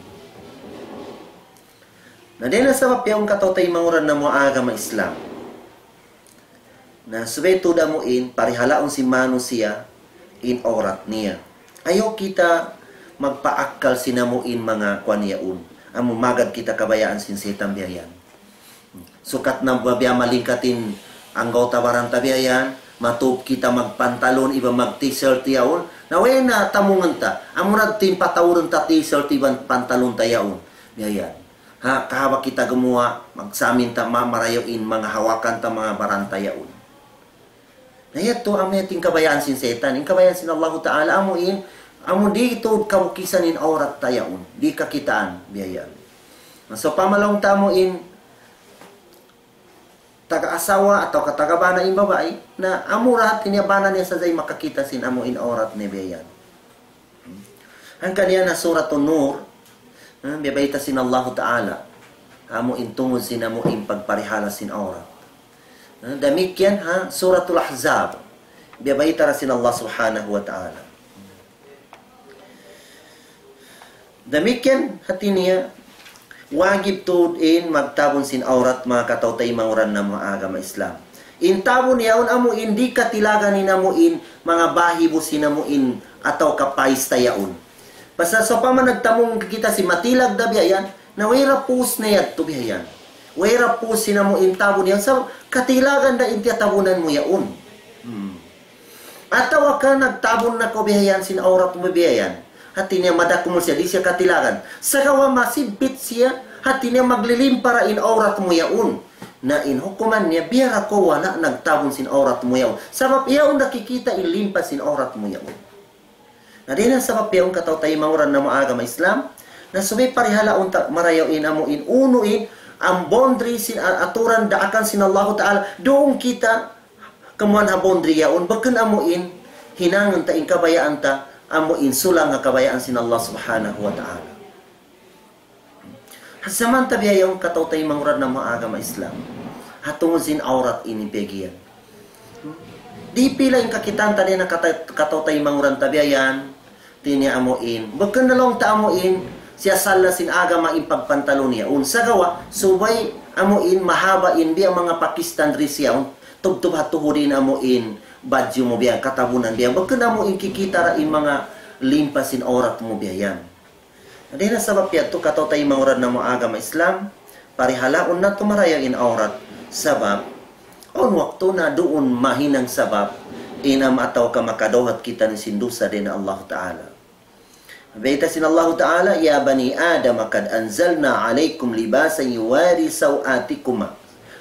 Na, dayn ha sabab yaun kataw-taymanghuran namu' agama Islam. Na, subay tuud amu in, parihalaun sin manusiya' in awrat niya. Ayaw kita magpaakkal sin amu in manga kuwan yaun. Amu magad kita kabayaan sin setan biya' yan. Sukat na biya' malingkat in anggawta' baran ta biya' yan, matup kita magpantalon, iban mag-t-shirt yaun. Na, way na tamungan ta. Amu na in patawurun ta t-shirt iban pantalon ta yaun. Biya' yan. Ha, kahaba' kita gumuwa', magsamin ta ma-, marayaw in manga hawakan ta manga baran ta yaun. Na yadtu, amu yadtu in kabayaan sin setan, in kabayaan sin Allahu Ta'ala, amu in, amu di' tuud kabukisan in awrat ta yaun, di' kakitaan, biya' yan. Na, sawpama laung ta amu in, taga asawa atawa ka taga bana in babai, na amu ra hati niya bana niya sadja in makakita' sin amu in awrat niya biya' yan. Hangkan yan ha Suratun Nur, ha, biyabayta' sin Allahu Ta'ala, amu in tungud sin amu in pagparihala sin awrat. Ha, damikkiyan ha Suratul Ahzab, biyabayta' ra sin Allah Subhanahu wa Ta'ala. Damikkiyan hati niya, Wajib tuud in magtabun sin awrat, manga kataw-taymanghuran namu' ha agama Islam. In tabun yaun amu in di' katilagan in amu in manga bahibu sin amu in atawa ka paysta yaun. Pasal sawpama nagtamung kita sin matilag da biya' yan, na wayra pus na yadtu biya' yan. Wayra pus sin amu in tabun yaun, sa' katilagan da in tiyatabunan mu yaun. Hmm. Atawa ka nagtabun na kaw biya' yan sin awrat mu biya' yan. Hati niya madakumul siya, di' siya katilagan. Sagawa' masibbit siya, hati niya maglilimpa ra in awrat mu yaun. Na in hukuman niya, biya' da kaw wala' nagtabun sin awrat mu yaun. Sabab yaun nakikita' in limpa sin awrat mu yaun. Na dayn ha sabab yaun kataw-taymanghuran namu' ha agama Islam, na subay parihalaun ta marayaw in amu in unu in, in boundary sin a-, aturan daakan sin Allahu Ta'ala, duun kita kamuan ha boundary yaun, bukun amu in hinangun ta in kabayaan ta, amu in sulang ha kabayaan sin Allah Subhanahu wa Ta'ala. Samanta biya' yaun kataw-taymanghuran namu' ha agama Islam. Ha tungud sin awrat ini peggy yan. Di' pila in kakitaan ta dayn ha kata-, kataw-taymanghuran ta biya' yan. Hati niya amu in. Bukun na laung ta amu in, siya sala sin agama in pagpantalun niya. Unu sagawa', subay amu in mahaba' in biya' manga Pakistan dri siya. Tubtub ha tuhud in amu in badju' mu biya' yan, katabunan biya' yan. Bukun amu in kikita' ra in manga limpa sin awrat mu biya' yan. Dayn ha sabab yadtu kataw-taymanghuran namu' ha agama Islam, parihalaun natu' marayaw in awrat. Sabab, awn waktu na duun mahinang sabab, in amu atawa ka makadawhat kita sin dusa dayn ha Allah Ta'ala. Bayta' sin Allah Ta'ala, يا بني آدم قد أنزلنا عليكم لباسا يواري سوآتكما،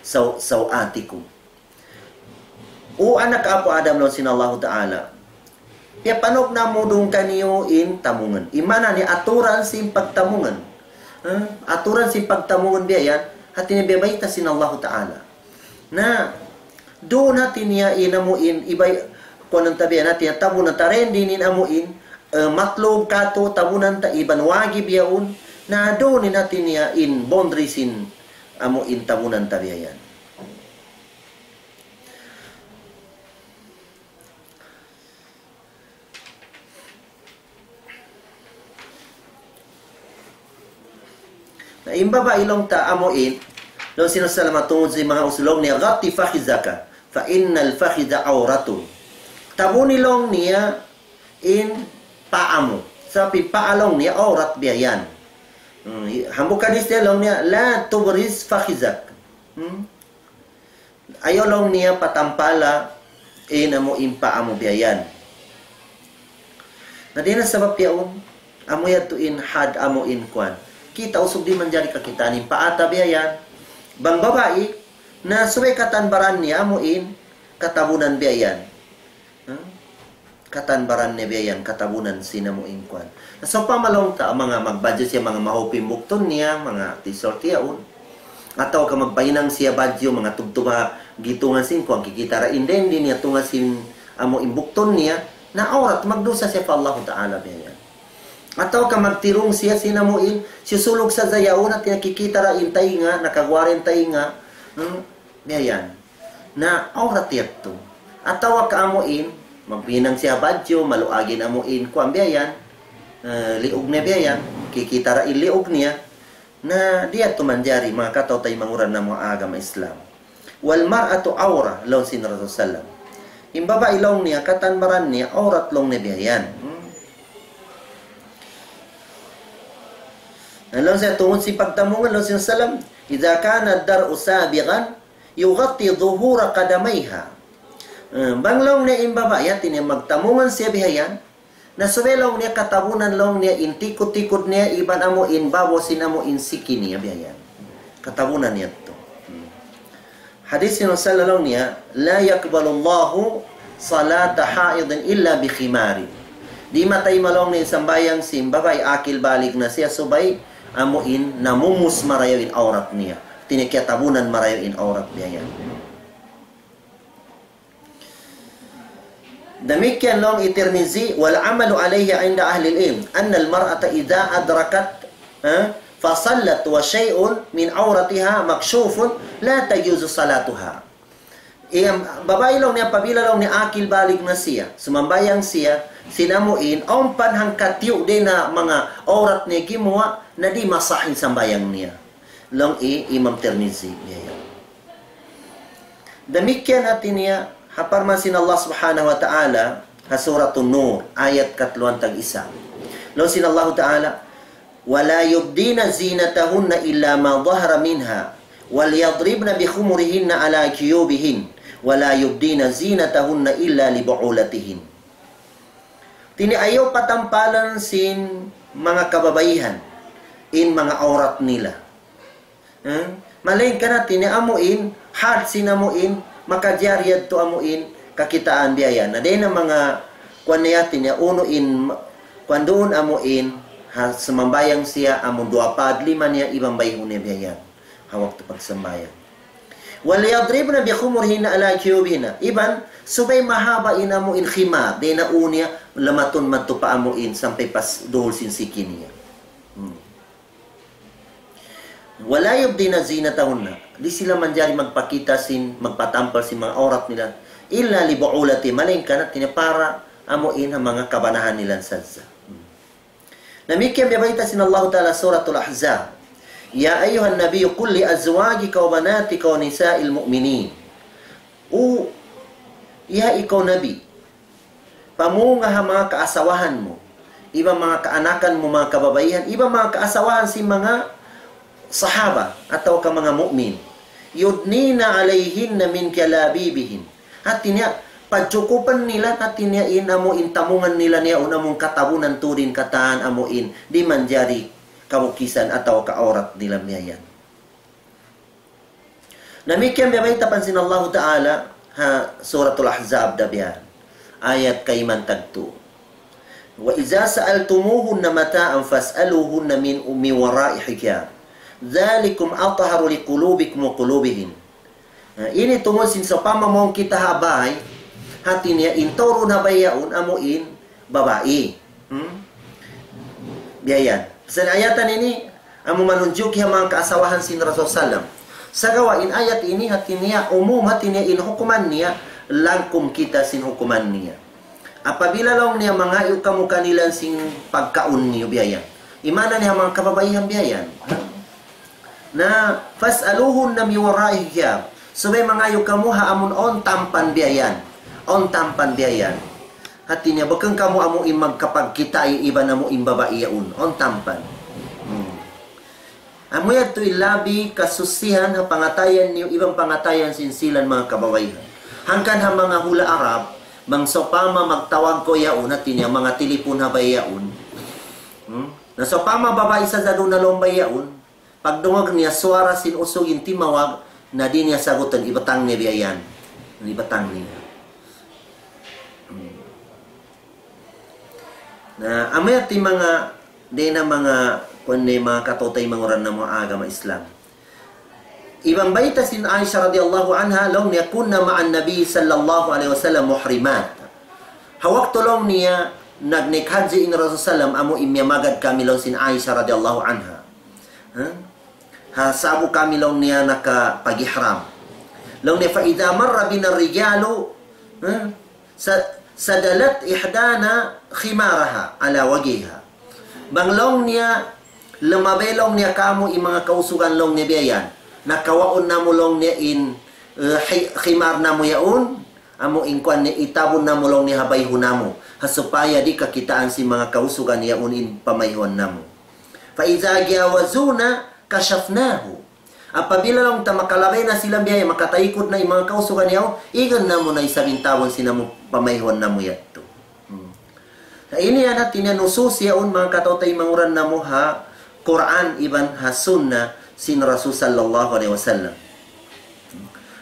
سو-، سوآتكم. O anak apu' Adam, laung sin Allahu Ta'ala, piyapanug namu' duun kaniyu in tamungan. In maana niya aturan sin pagtamungan. Ha? Aturan sin pagtamungan biya' yan, hati niya biya' bayta' sin Allahu Ta'ala. Na, duun hati niya in amu in, ibay, kuwan ta biya' yan, hati niya tabun na tarendin in amu in, eh, matlub katu', tabunan ta iban wajib yaun. Na, duun in hati niya in boundary sin amu in tabunan ta biya' yan. Na in babai laung ta amu in, laung sin Rasulullah tungud sin manga usul laung niya, غط فخذك فإن الفخذ عورة. Tabuni laung niya in paa mu. Sabab in paa laung niya awrat biya' yan. Hmm, hambuuk hadis niya laung niya, لا تبرز فخذك. Hmm? Ayaw laung niya patampala in amu in paa mu biya' yan. Na dayn ha sabab yaun, amu yadtu in had amu in kuwan. Kita' usug di' manjari kakitaan in paa ta biya' yan. Bang babai, na subay katan baran niya amu in katabunan biya' yan. Hmm? Katan baran niya biya' yan, katabunan sin amu in kuwan. Sawpama laung ta, manga magbadju' siya, manga mahupi in buktun niya, manga t-shirt yaun. Atawa ka magpahinang siya badju', manga tubtub ha gitungan sin kuwan, kikita' ra in dendi niya tunga' sin amu in buktun niya, na awrat, magdusa siya pa Allahu Ta'ala biya' yan. Atawa ka magtirung siya sin amu in, sisulug sa zayaun, hati niya kikita' ra in taynga, nakaguwa' ra in taynga, hmm? Biya' yan. Na awrat yadtu. Atawa ka amu in, magpahinang siya badju', maluag in amu in, kuwan biya' yan. Eh, liug niya biya' yan. Kikita' ra in liug niya. Na di' yadtu manjari, manga kataw-taymanghuran namu' ha agama Islam. والمرأة عورة, laung sin Rasul sallam. In babai laung niya, katan baran niya, awrat laung niya biya' yan. Hmm. Na laung sin tungud sin pagtamungan, laung sin sallam, إذا كان الدرع سابغا يغطي ظهور قدميها. Eh, bang laung niya in babai, hati niya magtamungan siya biya' yan. Na subay laung niya katabunan laung niya in tikud-tikud niya iban amu in babaw sin amu in siki niya biya' yan. Katabunan niya yadtu. Hmm. Hadis sin Rasul laung niya, لا يقبل الله صلاة حائض إلا بخمار. Di' matayma' laung niya in sambahayang sin babai akil balig na siya subay amu in namumus marayaw in awrat niya. Hati niya kiyatabunan marayaw in awrat niya yan. Damikkiyan laung hi Tirmizi, والعمل عليه عند أهل العلم أن المرأة إذا أدركت، ha, فصلت وشيء من عورتها مكشوف لا تجوز صلاتها. Iyam, babai laung niya, apabila laung niya akil balig na siya, sumambahayang siya, sin amu in, awn pa hangkatiyu' dayn ha manga awrat niya gimuwa', na di' masah in sambahayang niya. Laung hi Imam Tirmidhi niya yan. Damikkiyan hati niya, ha parman sin Allah Subhanahu wa Ta'ala, ha Suratun Nur, ayat katluan tag-isa. Laung sin Allah Ta'ala, ولا يبدين زينتهن إلا ما ظهر منها وليضربن بخمرهن على جيوبهن ولا يبدين زينتهن إلا لبعولتهن. Hati niya ayaw patampalan sin manga kababaihan in manga awrat nila. Hmm? Malayngkan hati niya amu in, had sin amu in, makajari yadtu amu in, kakitaan biya' yan. Na dayn ha manga, kuwan niya hati niya, unu in, kuwan duun amu in, ha, sumambahayang siya, amu duwa pa lima niya, iban bayhu niya biya' yan. Ha waktu pagsambahayang. وَلْيَضْرِبْنَ بِخُمُرِهِنَّ عَلَى جُيُوبِهِنَّ. Iban, subay mahaba' in amu in khimar, dayn ha ū niya, lamatun madtu pa amu in, sampay pa s-, duhul sin siki niya. Hmm. وَلَا يُبْدِينَ زِينَتَهُنَّ. Di' sila manjari magpakita sin, magpatampal sin manga awrat nila. إِلَّا لِبُعُولَتِهِنَّ. Malayngkan hati niya para amu in ha manga kabanahan nila sadja. Damikkiyan biya' bayta' sin Allahu Ta'ala Suratul Ahzab. يَا أَيُّهَا النَّبِيُّ قُل لِّأَزْوَاجِكَ وَبَنَاتِكَ وَنِسَاءِ الْمُؤْمِنِينَ. O, ya ikaw Nabi, pamunga ha manga kaasawahan mu, iban manga kaanakan mu, manga kababaihan, iban manga kaasawahan sin manga sahaba atawa ka manga mu'min. يُدْنِينَ عَلَيْهِنَّ مِن جَلَابِيبِهِنَّ. Hati niya, pajukupan nila, hati niya in amu in tamungan nila niya, un amu in katabunan tuud in katan amu in, di' manjari kabukisan atawa ka awrat nila biya' yan. Damikkiyan biya' bayta' pa sin Allahu Ta'ala ha Suratul Ahzab da biya' yan. Ayat kayman tagtu. وَإِذَا سَأَلْتُمُوهُنَّ مَتَاعًا فَاسْأَلُوهُنَّ مِن، مِّن وَرَاءِ حِجَابٍ ذَٰلِكُمْ أَطْهَرُ لِقُلُوبِكُمْ وَقُلُوبِهِنَّ. Na, ini tungud sin sawpama mawn kita ha bay, hati niya in turun ha bay yaun amu in babai. Hmm? Biya' yan. Sa ayatan ini, amu manunjuki ha manga kaasawahan sin Rasul sallam. Sagawa' in ayat ini hati niya umum, hati niya in hukuman niya, langkum kita sin hukuman niya. Apabila laung niya mangayu' kamu kanila sin pagkaun niyu biya' yan. Imanan niya ha manga kababaihan biya' yan. Na, فَاسْأَلُوهُنَّ مِن وَرَاءِ حِجَابٍ. Subay mangayu' kamu ha amun awn tampan biya' yan. Awn tampan biya' yan. Hati niya, bukun kamu amu in magkapagkitai iban amu in babai yaun. Awn tampan. Hmm. Amu yadtu in labi kasusihan ha pangatayan niyu iban pangatayan sin sila manga kababaihan. Hangkan ha manga hula' Arab, bang sawpama magtawag kaw yaun, hati niya manga tilipun ha bay yaun. Hmm? Na sawpama babai sadja duun ha lawm bay yaun, pagdungug niya suwara sin usug in timawag, na di' niya sagutan, ibatang niya biya' yan. Ibatang niya. Hmm. Na, amu yadtu in manga, dayn ha manga, kuwan niya manga kataymanghuran namu' ha agama Islam. Iban bayta' sin Aisha radiyallahu anha, laung niya, كُنَّا مَعَ النَّبِيِّ صَلَّى اللهُ عَلَيْهِ وَسَلَّمَ مُحْرِمَاتٍ. Ha waktu laung niya, nag-, naghaji in Rasul sallam, amu in miyamagad kami laung sin Aisha radiyallahu anha. Ha? Ha, sa'bu kami laung niya nakapag-ihram. Laung niya, فَإِذَا مَرَّ بِنَا الرِّجَالُ، ha? Sa-، سَدَلَتْ إِحْدَانَا خِمَارَهَا عَلَى وَجْهِهَا. Bang laung niya, lumabay laung niya kāmu' in manga kausugan laung niya biya' yan. Na kawaun namu' laung niya in, eh, hi-, khimar namu' yaun, amu in kuwan niya itabun namu' laung niya ha bayhu namu'. Ha supaya di' kakitaan sin manga kausugan yaun in pamayhuan namu'. فَإِذَا جَاوَزُونَا كَشَفْنَاهُ. Apabila laung ta makalabay na sila biya' yan, makataykud na in manga kausugan yaun, igan namu' na isab in tabun sin amu pamayhuan namu' yadtu. Hmm. Na ini yan hati niya nusus yaun manga kataymanghuran namu' ha Qur'an iban ha Sunnah sin Rasul sallallahu alayhi wasallam.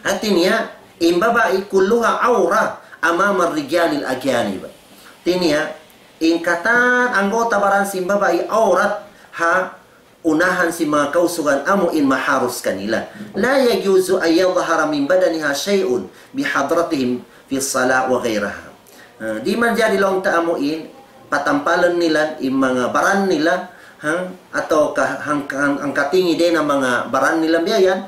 Hati niya, in babai كُلُّهَا عَوْرَةٌ أَمَامَ الرِّجَالِ الْأَجَانِبِ. Hati niya, in katan anggota baran sin babai awrat ha unahan sin manga kausugan amu in maharus kanila. لَا يَجُوزُ أَن يَظْهَرَ مِن بَدَنِهَا شَيْءٌ بِحَضْرَتِهِمْ فِي الصَّلَاةِ وَغَيْرِهَا. Ah, di' manjari laung ta amu in patampalan nila in manga baran nila, ha, atawa ka hang-, hang-, hangkatingi dayn ha manga baran nila biya' yan,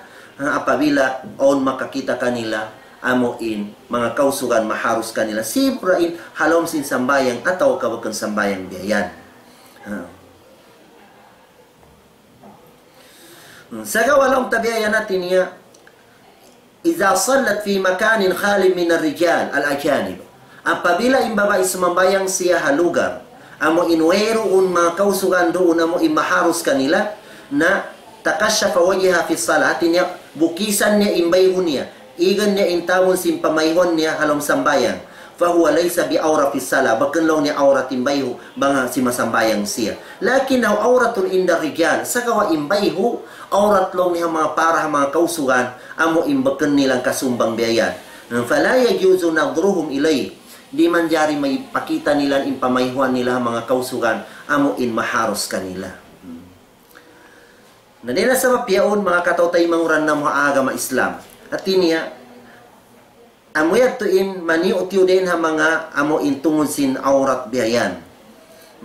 ha, apabila awn makakita' kanila amu in manga kausugan maharus kanila. Sibu' ra in ha lawm sin sambahayang atawa ka bukun sambahayang biya' yan. Ha. Hmm, sagawa' laung ta biya' yan hati niya, إذا صلت في مكان خال من الرجال الأجانب. Apabila in babai sumambahayang siya ha lugar, amu in wayruun manga kausugan duun amu in maharus kanila, na تكشف وجهها في الصلاة, hati niya bukisan niya in bayhu' niya, igan niya in tabun sin pamayhuan niya ha lawm sambahayang. فهو ليس بعورة في الصلاة, bukun laung niya awrat in bayhu' bang ha simasambahayang siya. لكنه عورة عند الرجال, sagawa' in bayhu' awrat laung niya ha manga para ha manga kausugan, amu in bukun nila kasumbang biya' yan. فلا يجوز نظرهم إليه. Di' manjari mapakita nila in pamayhuan nila ha manga kausugan, amu in maharus kanila. Hmm. Na dayn ha sabab yaun, manga kataw-taymanghuran namu' ha agama Islam. Hati niya, amu yadtu in maniyu'-tiyu' dayn ha manga amu in tungud sin awrat biya' yan.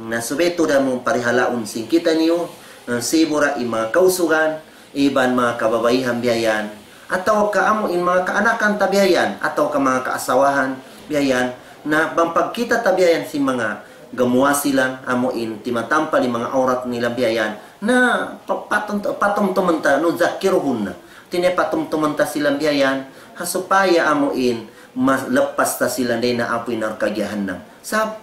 Na subay tuud amu parihalaun sin kitaniyu, na sibu' ra in manga kausugan, iban manga kababaihan biya' yan, atawa ka amu in manga kaanakan ta biya' yan, atawa ka manga kaasawahan biya' yan, na bang pagkita' ta biya' yan sin manga gamuwa' sila, amu in timatampal in manga awrat nila biya' yan, na pa-, patum-, patumtuman ta, نذكرهن. Hati niya patumtuman ta sila biya' yan, ha supaya amu in ma-, lappas ta sila dayn ha api narka' jahannam. Sa'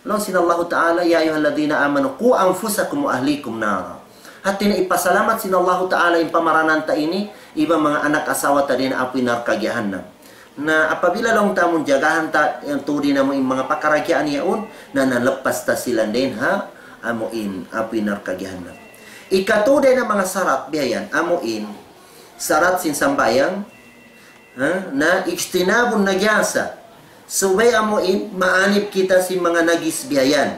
laung sin Allahu Ta'ala, يا أيها الذين آمنوا قوا أنفسكم وأهليكم نارا. Hati niya ipasalamat sin Allahu Ta'ala in pamaranan ta ini, iban manga anak asawa ta dayn ha api narka' jahannam. Na apabila laung ta amun jagahan ta, yan tuud in amu in manga pakaradjaan yaun, na nalappas ta sila dayn ha amu in api narka' jahannam. Ikatu dayn ha manga sarat biya' yan, amu in sarat sin sambahayang, ha, na اجتناب النجاسة. Subay amu in maanib kita sin manga najis biya' yan.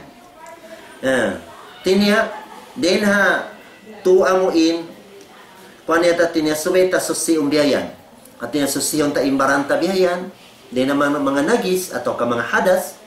Ha. Hati niya, dayn ha tu amu in, kuwan niya ta hati niya, subay ta susiun biya' yan. Hati niya susiun ta in baran ta biya' yan. Dayn ha manga, manga najis atawa ka manga hadas.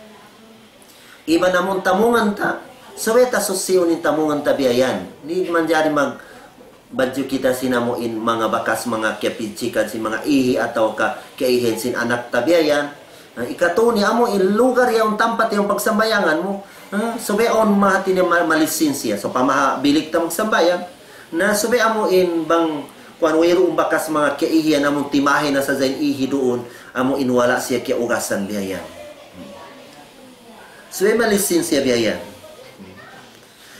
Iban amun tamungan ta, subay ta susiun in tamungan ta biya' yan. Di' manjari magbadju kita sin amu in manga bakas manga kiyapidjikan sin manga ihi atawa ka kiyaihian sin anak ta biya' yan. Na ikatu niya amu in lugar yaun, tampat yaun pagsambahayangan mu. Ha, subay awn ma hati niya ma-, malisin siya. Sawpama ha bilik ta magsambahayang. Na subay amu in bang kuwan wayruun bakas manga kiyaihian amun timahi na sadja in ihi duun, amu in wala' siya kiyaugasan biya' yan. Subay malisin siya biya' yan.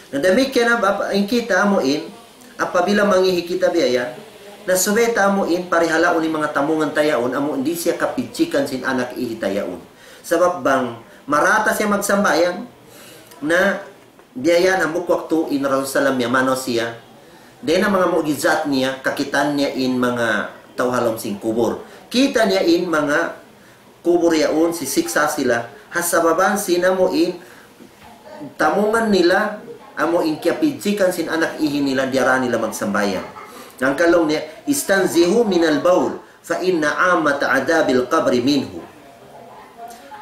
Na damikkiyan na ap-, in kita amu in, apabila mangihi kita biya' yan, na subay ta amu in parihalaun in manga tamungan ta yaun, amu in di' siya kapidjikan sin anak ihi ta yaun. Sabab bang marata siya magsambahayang, na biya' yan hambuuk waktu in Rasul sallam miyamanaw siya, dayn ha manga mu'jizat niya, kakitaan niya in manga tau ha lawm sin kubul. Kita' niya in manga kubul yaun, sisiksa' sila. Ha sababan sin amu in tamungan nila, amu in kiyapidjikan sin anak ihi nila, diyara nila magsambahayang. Hangkan laung niya, استنزهوا من البول فإن عامة عذاب القبر منه.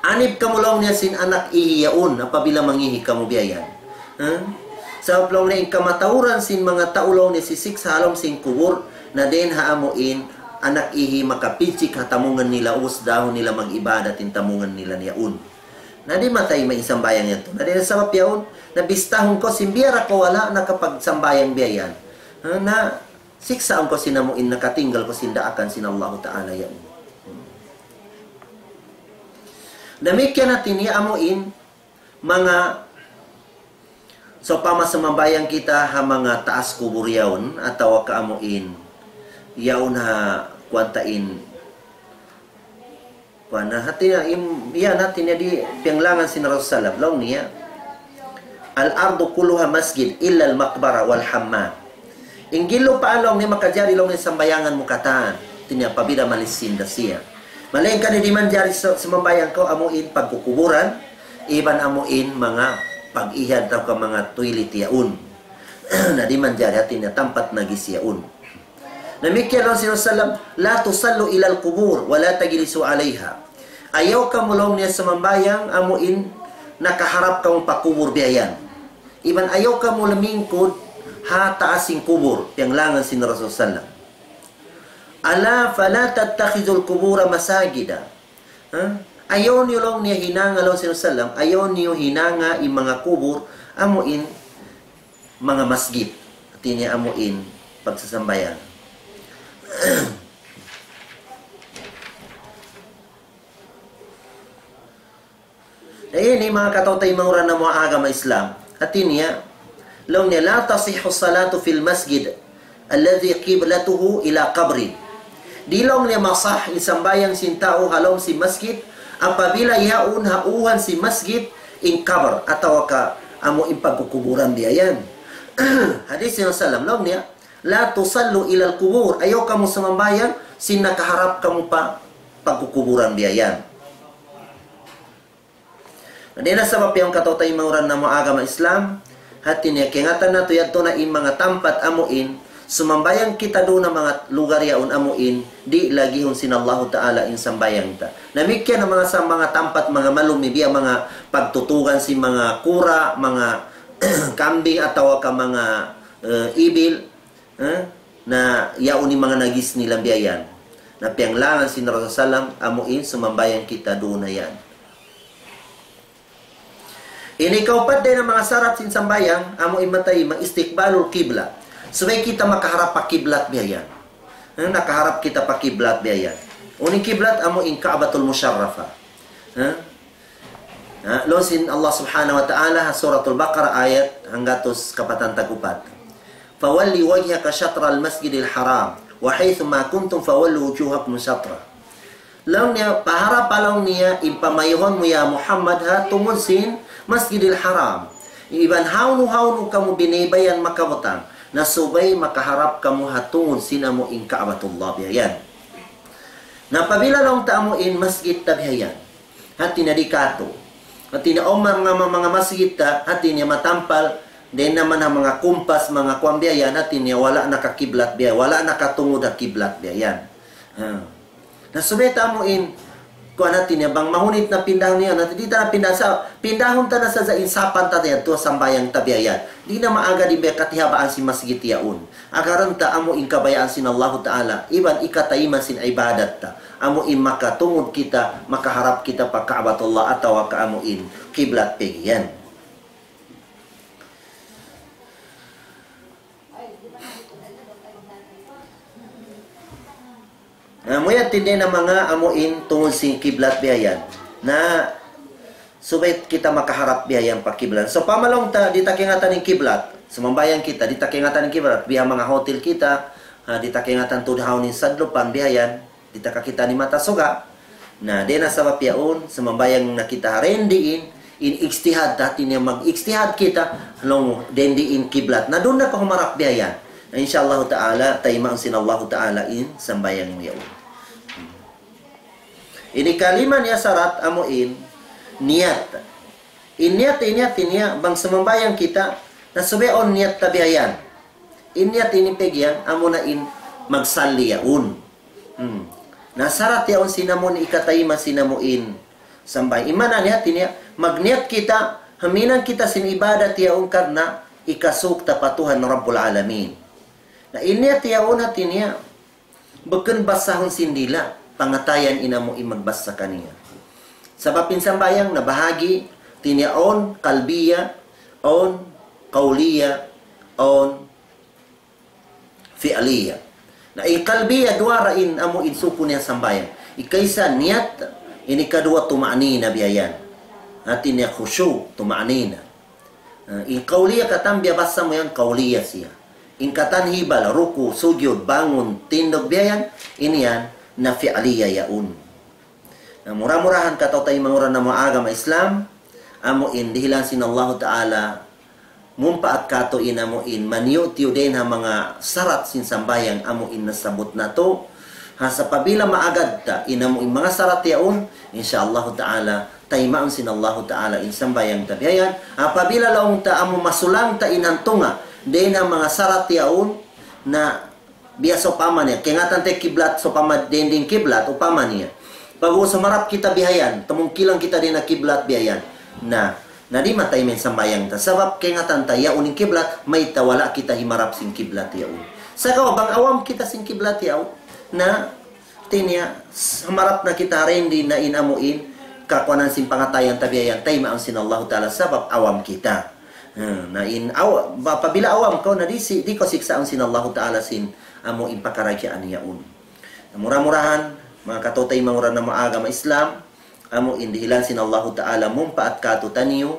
Anib kamu laung niya sin anak ihi yaun, apabila mangihi kamu biya' yan. Ha? Sabab laung niya in kamatauran sin manga tau laung niya sisiksa' ha lawm sin kubul, na dayn ha amu in anak ihi makapidjik ha tamungan nila, ubus dahun nila mag-ibadat in tamungan nila yaun. Na di' matay ma in sambahayang yadtu. Na dayn ha sabab yaun, na bistahun kaw sin biya' da kaw wala' nakapagsambahayang biya' yan. Ha? Na siksaun kaw sin amu in nakatinggal kaw sin daakan sin Allahu Ta'ala yaun. Damikkiyan hati niya amu in manga, sawpama sumambahayang kita ha manga taas kubul yaun, atawa ka amu in yaun ha kuwan ta in, kuwan na, hati niya, im-, yan, hati niya di' piyanglangan sin Rasul sallam. Laung niya, الأرض كلها مسجد إلا المقبرة والحمام. In gillupaan laung niya makajari laung niya sambahayangan mu katan. Hati niya apabila malisin da siya. Malayngkan di' manjari sa-, sumambahayang kaw amu in pagkukuburan, iban amu in manga pag-ihian atawa ka manga toilet yaun. Na di' manjari, hati niya tampat najis yaun. Damikkiyan laung sin Rasul sallam, لا تصلوا إلى القبور ولا تجلسوا عليها. Ayaw kamu laung niya sumambahayang amu in nakaharap kamu pa kubul biya' yan. Iban ayaw kamu lumingkud ha taas sin kubul, piyanglangan sin Rasul sallam. ألا فلا تتخذوا القبور مساجد. Ha? Ayaw niyu laung niya hinanga laung sin Rasulullah, ayaw niyu hinanga in manga kubul amu in manga masjid. Hati niya amu in pagsasambahayang. Ini manga kataw-taymanghuran namu' agama Islam. Hati niya, laung niya, لا تصح الصلاة في المسجد الذي قبلته إلى قبر. Di' laung niya masah in sambahayang sin tau ha lawm sin masjid, apabila yaun ha uhan sin masjid in qabr, atawa ka amu in pagkukuburan biya' yan. Hadis sin Rasulullah, laung niya, لا تصلوا إلى القبور. Ayaw kamu sumambahayang sin nakaharap kamu pa pagkukuburan biya' yan. Na dayn ha sabab yan kataw-taymanghuran namu' agama Islam, hati niya kaingatan natu' yadtu na in manga tampat amu in, sumambahayang kita duun ha manga lugar yaun amu in, di' lagihun sin Allahu Ta'ala in sambahayang ta. Damikkiyan na manga sa manga tampat, manga malum, biya' manga pagtutugan sin manga kura, manga kambing atawa ka manga, eh, ibil, eh, na yaun in manga najis nila biya' yan. Na piyanglangan sin Rasulullah sallam, amu in sumambahayang kita duun na yan. Ini kaupat dayn ha manga sarat sin sambahayang, amu in matay, ma-istiqbalul qibla. Subay kita makaharap pa kiblat biya' yan. Eh, nakaharap kita pa kiblat biya' yan. Unu in kiblat, amu in Ka'batul Musharrafa. Eh? Ha, laung sin Allah Subhanahu wa Ta'ala ha Suratul Baqarah ayat hanggatus kapatan tag-upat. فول وجهك شطر المسجد الحرام وحيث ما كنتم فولوا وجوهكم شطره. Laung niya, paharapa laung niya in pamayhuun mu ya Muhammad ha tungud sin Masjidil Haram. Iban hawnu-hawnu kamu biyaybayan makabutang, na subay makaharap kamu ha tungud sin amu in Ka'batullah biya' yan. Na apabila laung ta amu in masjid ta biya' yan, hati niya di' katu'. Hati niya awn manga, manga, manga masjid ta, hati niya matampal, dayn naman ha manga kumpas, manga kuwan biya' yan, hati niya wala' nakakiblat biya', wala' nakatungud ha kiblat biya' yan. Ha. Na subay ta amu in, kuwan hati niya, bang mahunit na pindahun niya, na di' ta na pindahan sa, pindahun ta na sadja in sapan ta yan, tuwa sambahayang ta biya' yan. Di' na maagad in biya' katihabaan sin masjid yaun. Agarun ta amu in kabayaan sin Allahu Ta'ala, iban ikatayma' sin ibadat ta. Amu in makatungud kita, makaharap kita pa Ka'batullah atawa ka amu in kiblat pegge' yan. Na, amu yan tindi na manga amu in tungud sin kiblat biya' yan. Na, subay kita makaharap biya' yan pa kiblat. So, pamalaung ta, di' ta kaingatan in kiblat. Sumambahayang kita, di' ta kaingatan in kiblat. Biya' manga hotel kita, ha, di' ta kaingatan tudhaun in sadlupan biya' yan. Di' ta kakita' in mata suga. Na, dayn ha sabab yaun, sumambahayang na kita ha dayn diin, in ijtihad, hati niya mag-ijtihad kita, laung dayn diin kiblat. Na duun na kaw humarap biya' yan. Na insya Allahu Ta'ala, taymaun sin Allahu Ta'ala in sambahayang mu yaun. Ini kalima niya sarat amu in niyat. In niyat, in niyat, in niyat, bang sumambahayang kita, na subay awn niyat ta biya' yan. In niyat ini pegge' yan, amu na in magsalli yaun. Hmm. Na sarat yaun sin amu in ikatayma' sin amu in sambahayang. In maana niya, hati niya, magniyat kita, huminang kita sin ibadat yaun karna' ikasuuk ta pa Tuhan Rabbul Alamin. Na in niyat yaun, hati niya, bukun basahun sin dila', pangatayan in amu in magbasa kaniya. Sabab in sambahayang nabahagi', hati niya awn qalbiyya, awn qawliyya, awn fi'liyya. Na in qalbiyya duwa ra in amu in suku niya sambahayang. Ikaisa niyat, in ikaduwa tuma'nina biya' yan. Hati niya khushu', tuma'nina. Ah, in qawliyya katan biya' basa mu yan qawliyya siya. In katan hibal, ruku', sujud, bangun, tindug biya' yan, in yan na fi'liyya yaun. Na mura-murahan kataw-taymanghuran namu' agama Islam, amu in dihilan sin Allahu Ta'ala, mumpaat katu' in amu in maniyu'-tiyu' dayn ha manga sarat sin sambahayang amu in nasabbut natu'. Ha, sapabila maagad ta in amu in manga sarat yaun, insya Allahu Ta'ala, taymaun sin Allahu Ta'ala in sambahayang ta biya' yan. Apabila laung ta amu masulang ta in hantunga dayn ha manga sarat yaun, na biya' sawpama niya, kaingatan ta kiblat, sawpama dayn diin kiblat, upama niya. Pag-ubus humarap kita biya' yan, tumungkilan kita dayn ha kiblat biya' yan. Na, na di' matayma' in sambahayang ta. Sabab kaingatan ta, yaun in kiblat, mayta' wala' kita himarap sin kiblat yaun. Sagawa' bang awam kita sin kiblat yaun, Na, hati niya, samarap na kita ha dindi na in amu in, kakuanan sin pangatayan ta biya' yan, taymaun sin Allahu Ta'ala sabab awam kita. Hmm, na in aw, apabila awam kaw na di', si, di' kaw siksaun sin Allahu Ta'ala sin amu in pakaradjaan yaun. Mura-murahan, manga kataymanghuran namu' ha agama Islam, amu in dihilan sin Allahu Ta'ala mumpaat kātu'niyu,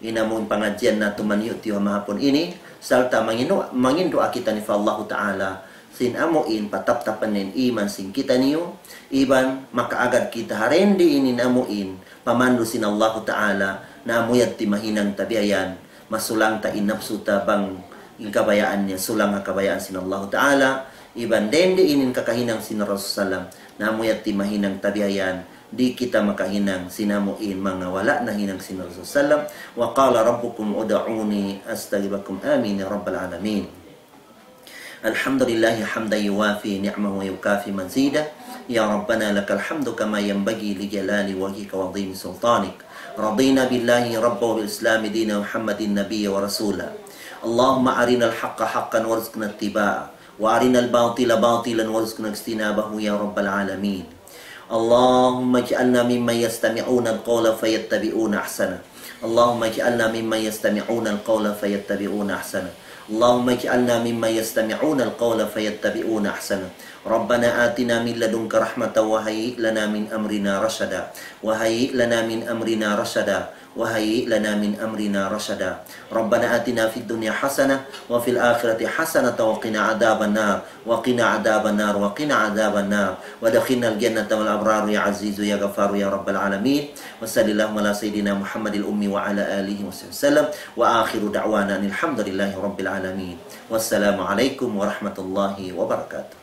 in amu in pangadjian natu' mayan tiyu' ha mahapun ini, sarta' mangin-, manginduwaa kitaniyu pa Allahu Ta'ala, sin amu in pataptapan in iman sin kitaniyu, iban makaagad kita ha dindi in amu in pamandu' sin Allahu Ta'ala, na amu yadtu in mahinang ta biya' yan, masulang ta in napsu ta bang in kabayaan niya, sulang ha kabayaan sin Allahu Ta'ala, iban dindi in kakahinang sin Rasul sallam, na amu yadtu in mahinang ta biya' yan, di' kita makahinang sin amu in manga wala' nahinang sin Rasul sallam. وقال ربكم ادعوني أستجب لكم. آمين يا رب العالمين. الحمد لله حمدا يوافي نعمه ويكافئ مزيده. يا ربنا لك الحمد كما ينبغي لجلال وجهك وعظيم سلطانك. رضينا بالله ربا وبالإسلام دينا ومحمد نبيا ورسولا. اللهم أرنا الحق حقا وارزقنا اتباعه، وأرنا الباطل باطلا وارزقنا اجتنابه يا رب العالمين. اللهم اجعلنا ممن يستمعون القول فيتبعون أحسنه. اللهم اجعلنا ممن يستمعون القول فيتبعون أحسنه. اللهم اجعلنا ممن يستمعون القول فيتبعون أحسنه. ربنا آتنا من لدنك رحمة وهيئ لنا من أمرنا رشدا. وهيئ لنا من أمرنا رشدا. وهيئ لنا من أمرنا رشدا. ربنا آتنا في الدنيا حسنة وفي الآخرة حسنة وقنا عذاب النار. وقنا عذاب النار. وقنا عذاب النار. وأدخلنا الجنة مع الأبرار يا عزيز يا غفار يا رب العالمين. وصل اللهم على سيدنا محمد الأمي وعلى آله وصحبه وسلم. وآخر دعوانا أن الحمد لله رب العالمين. والسلام عليكم ورحمة الله وبركاته.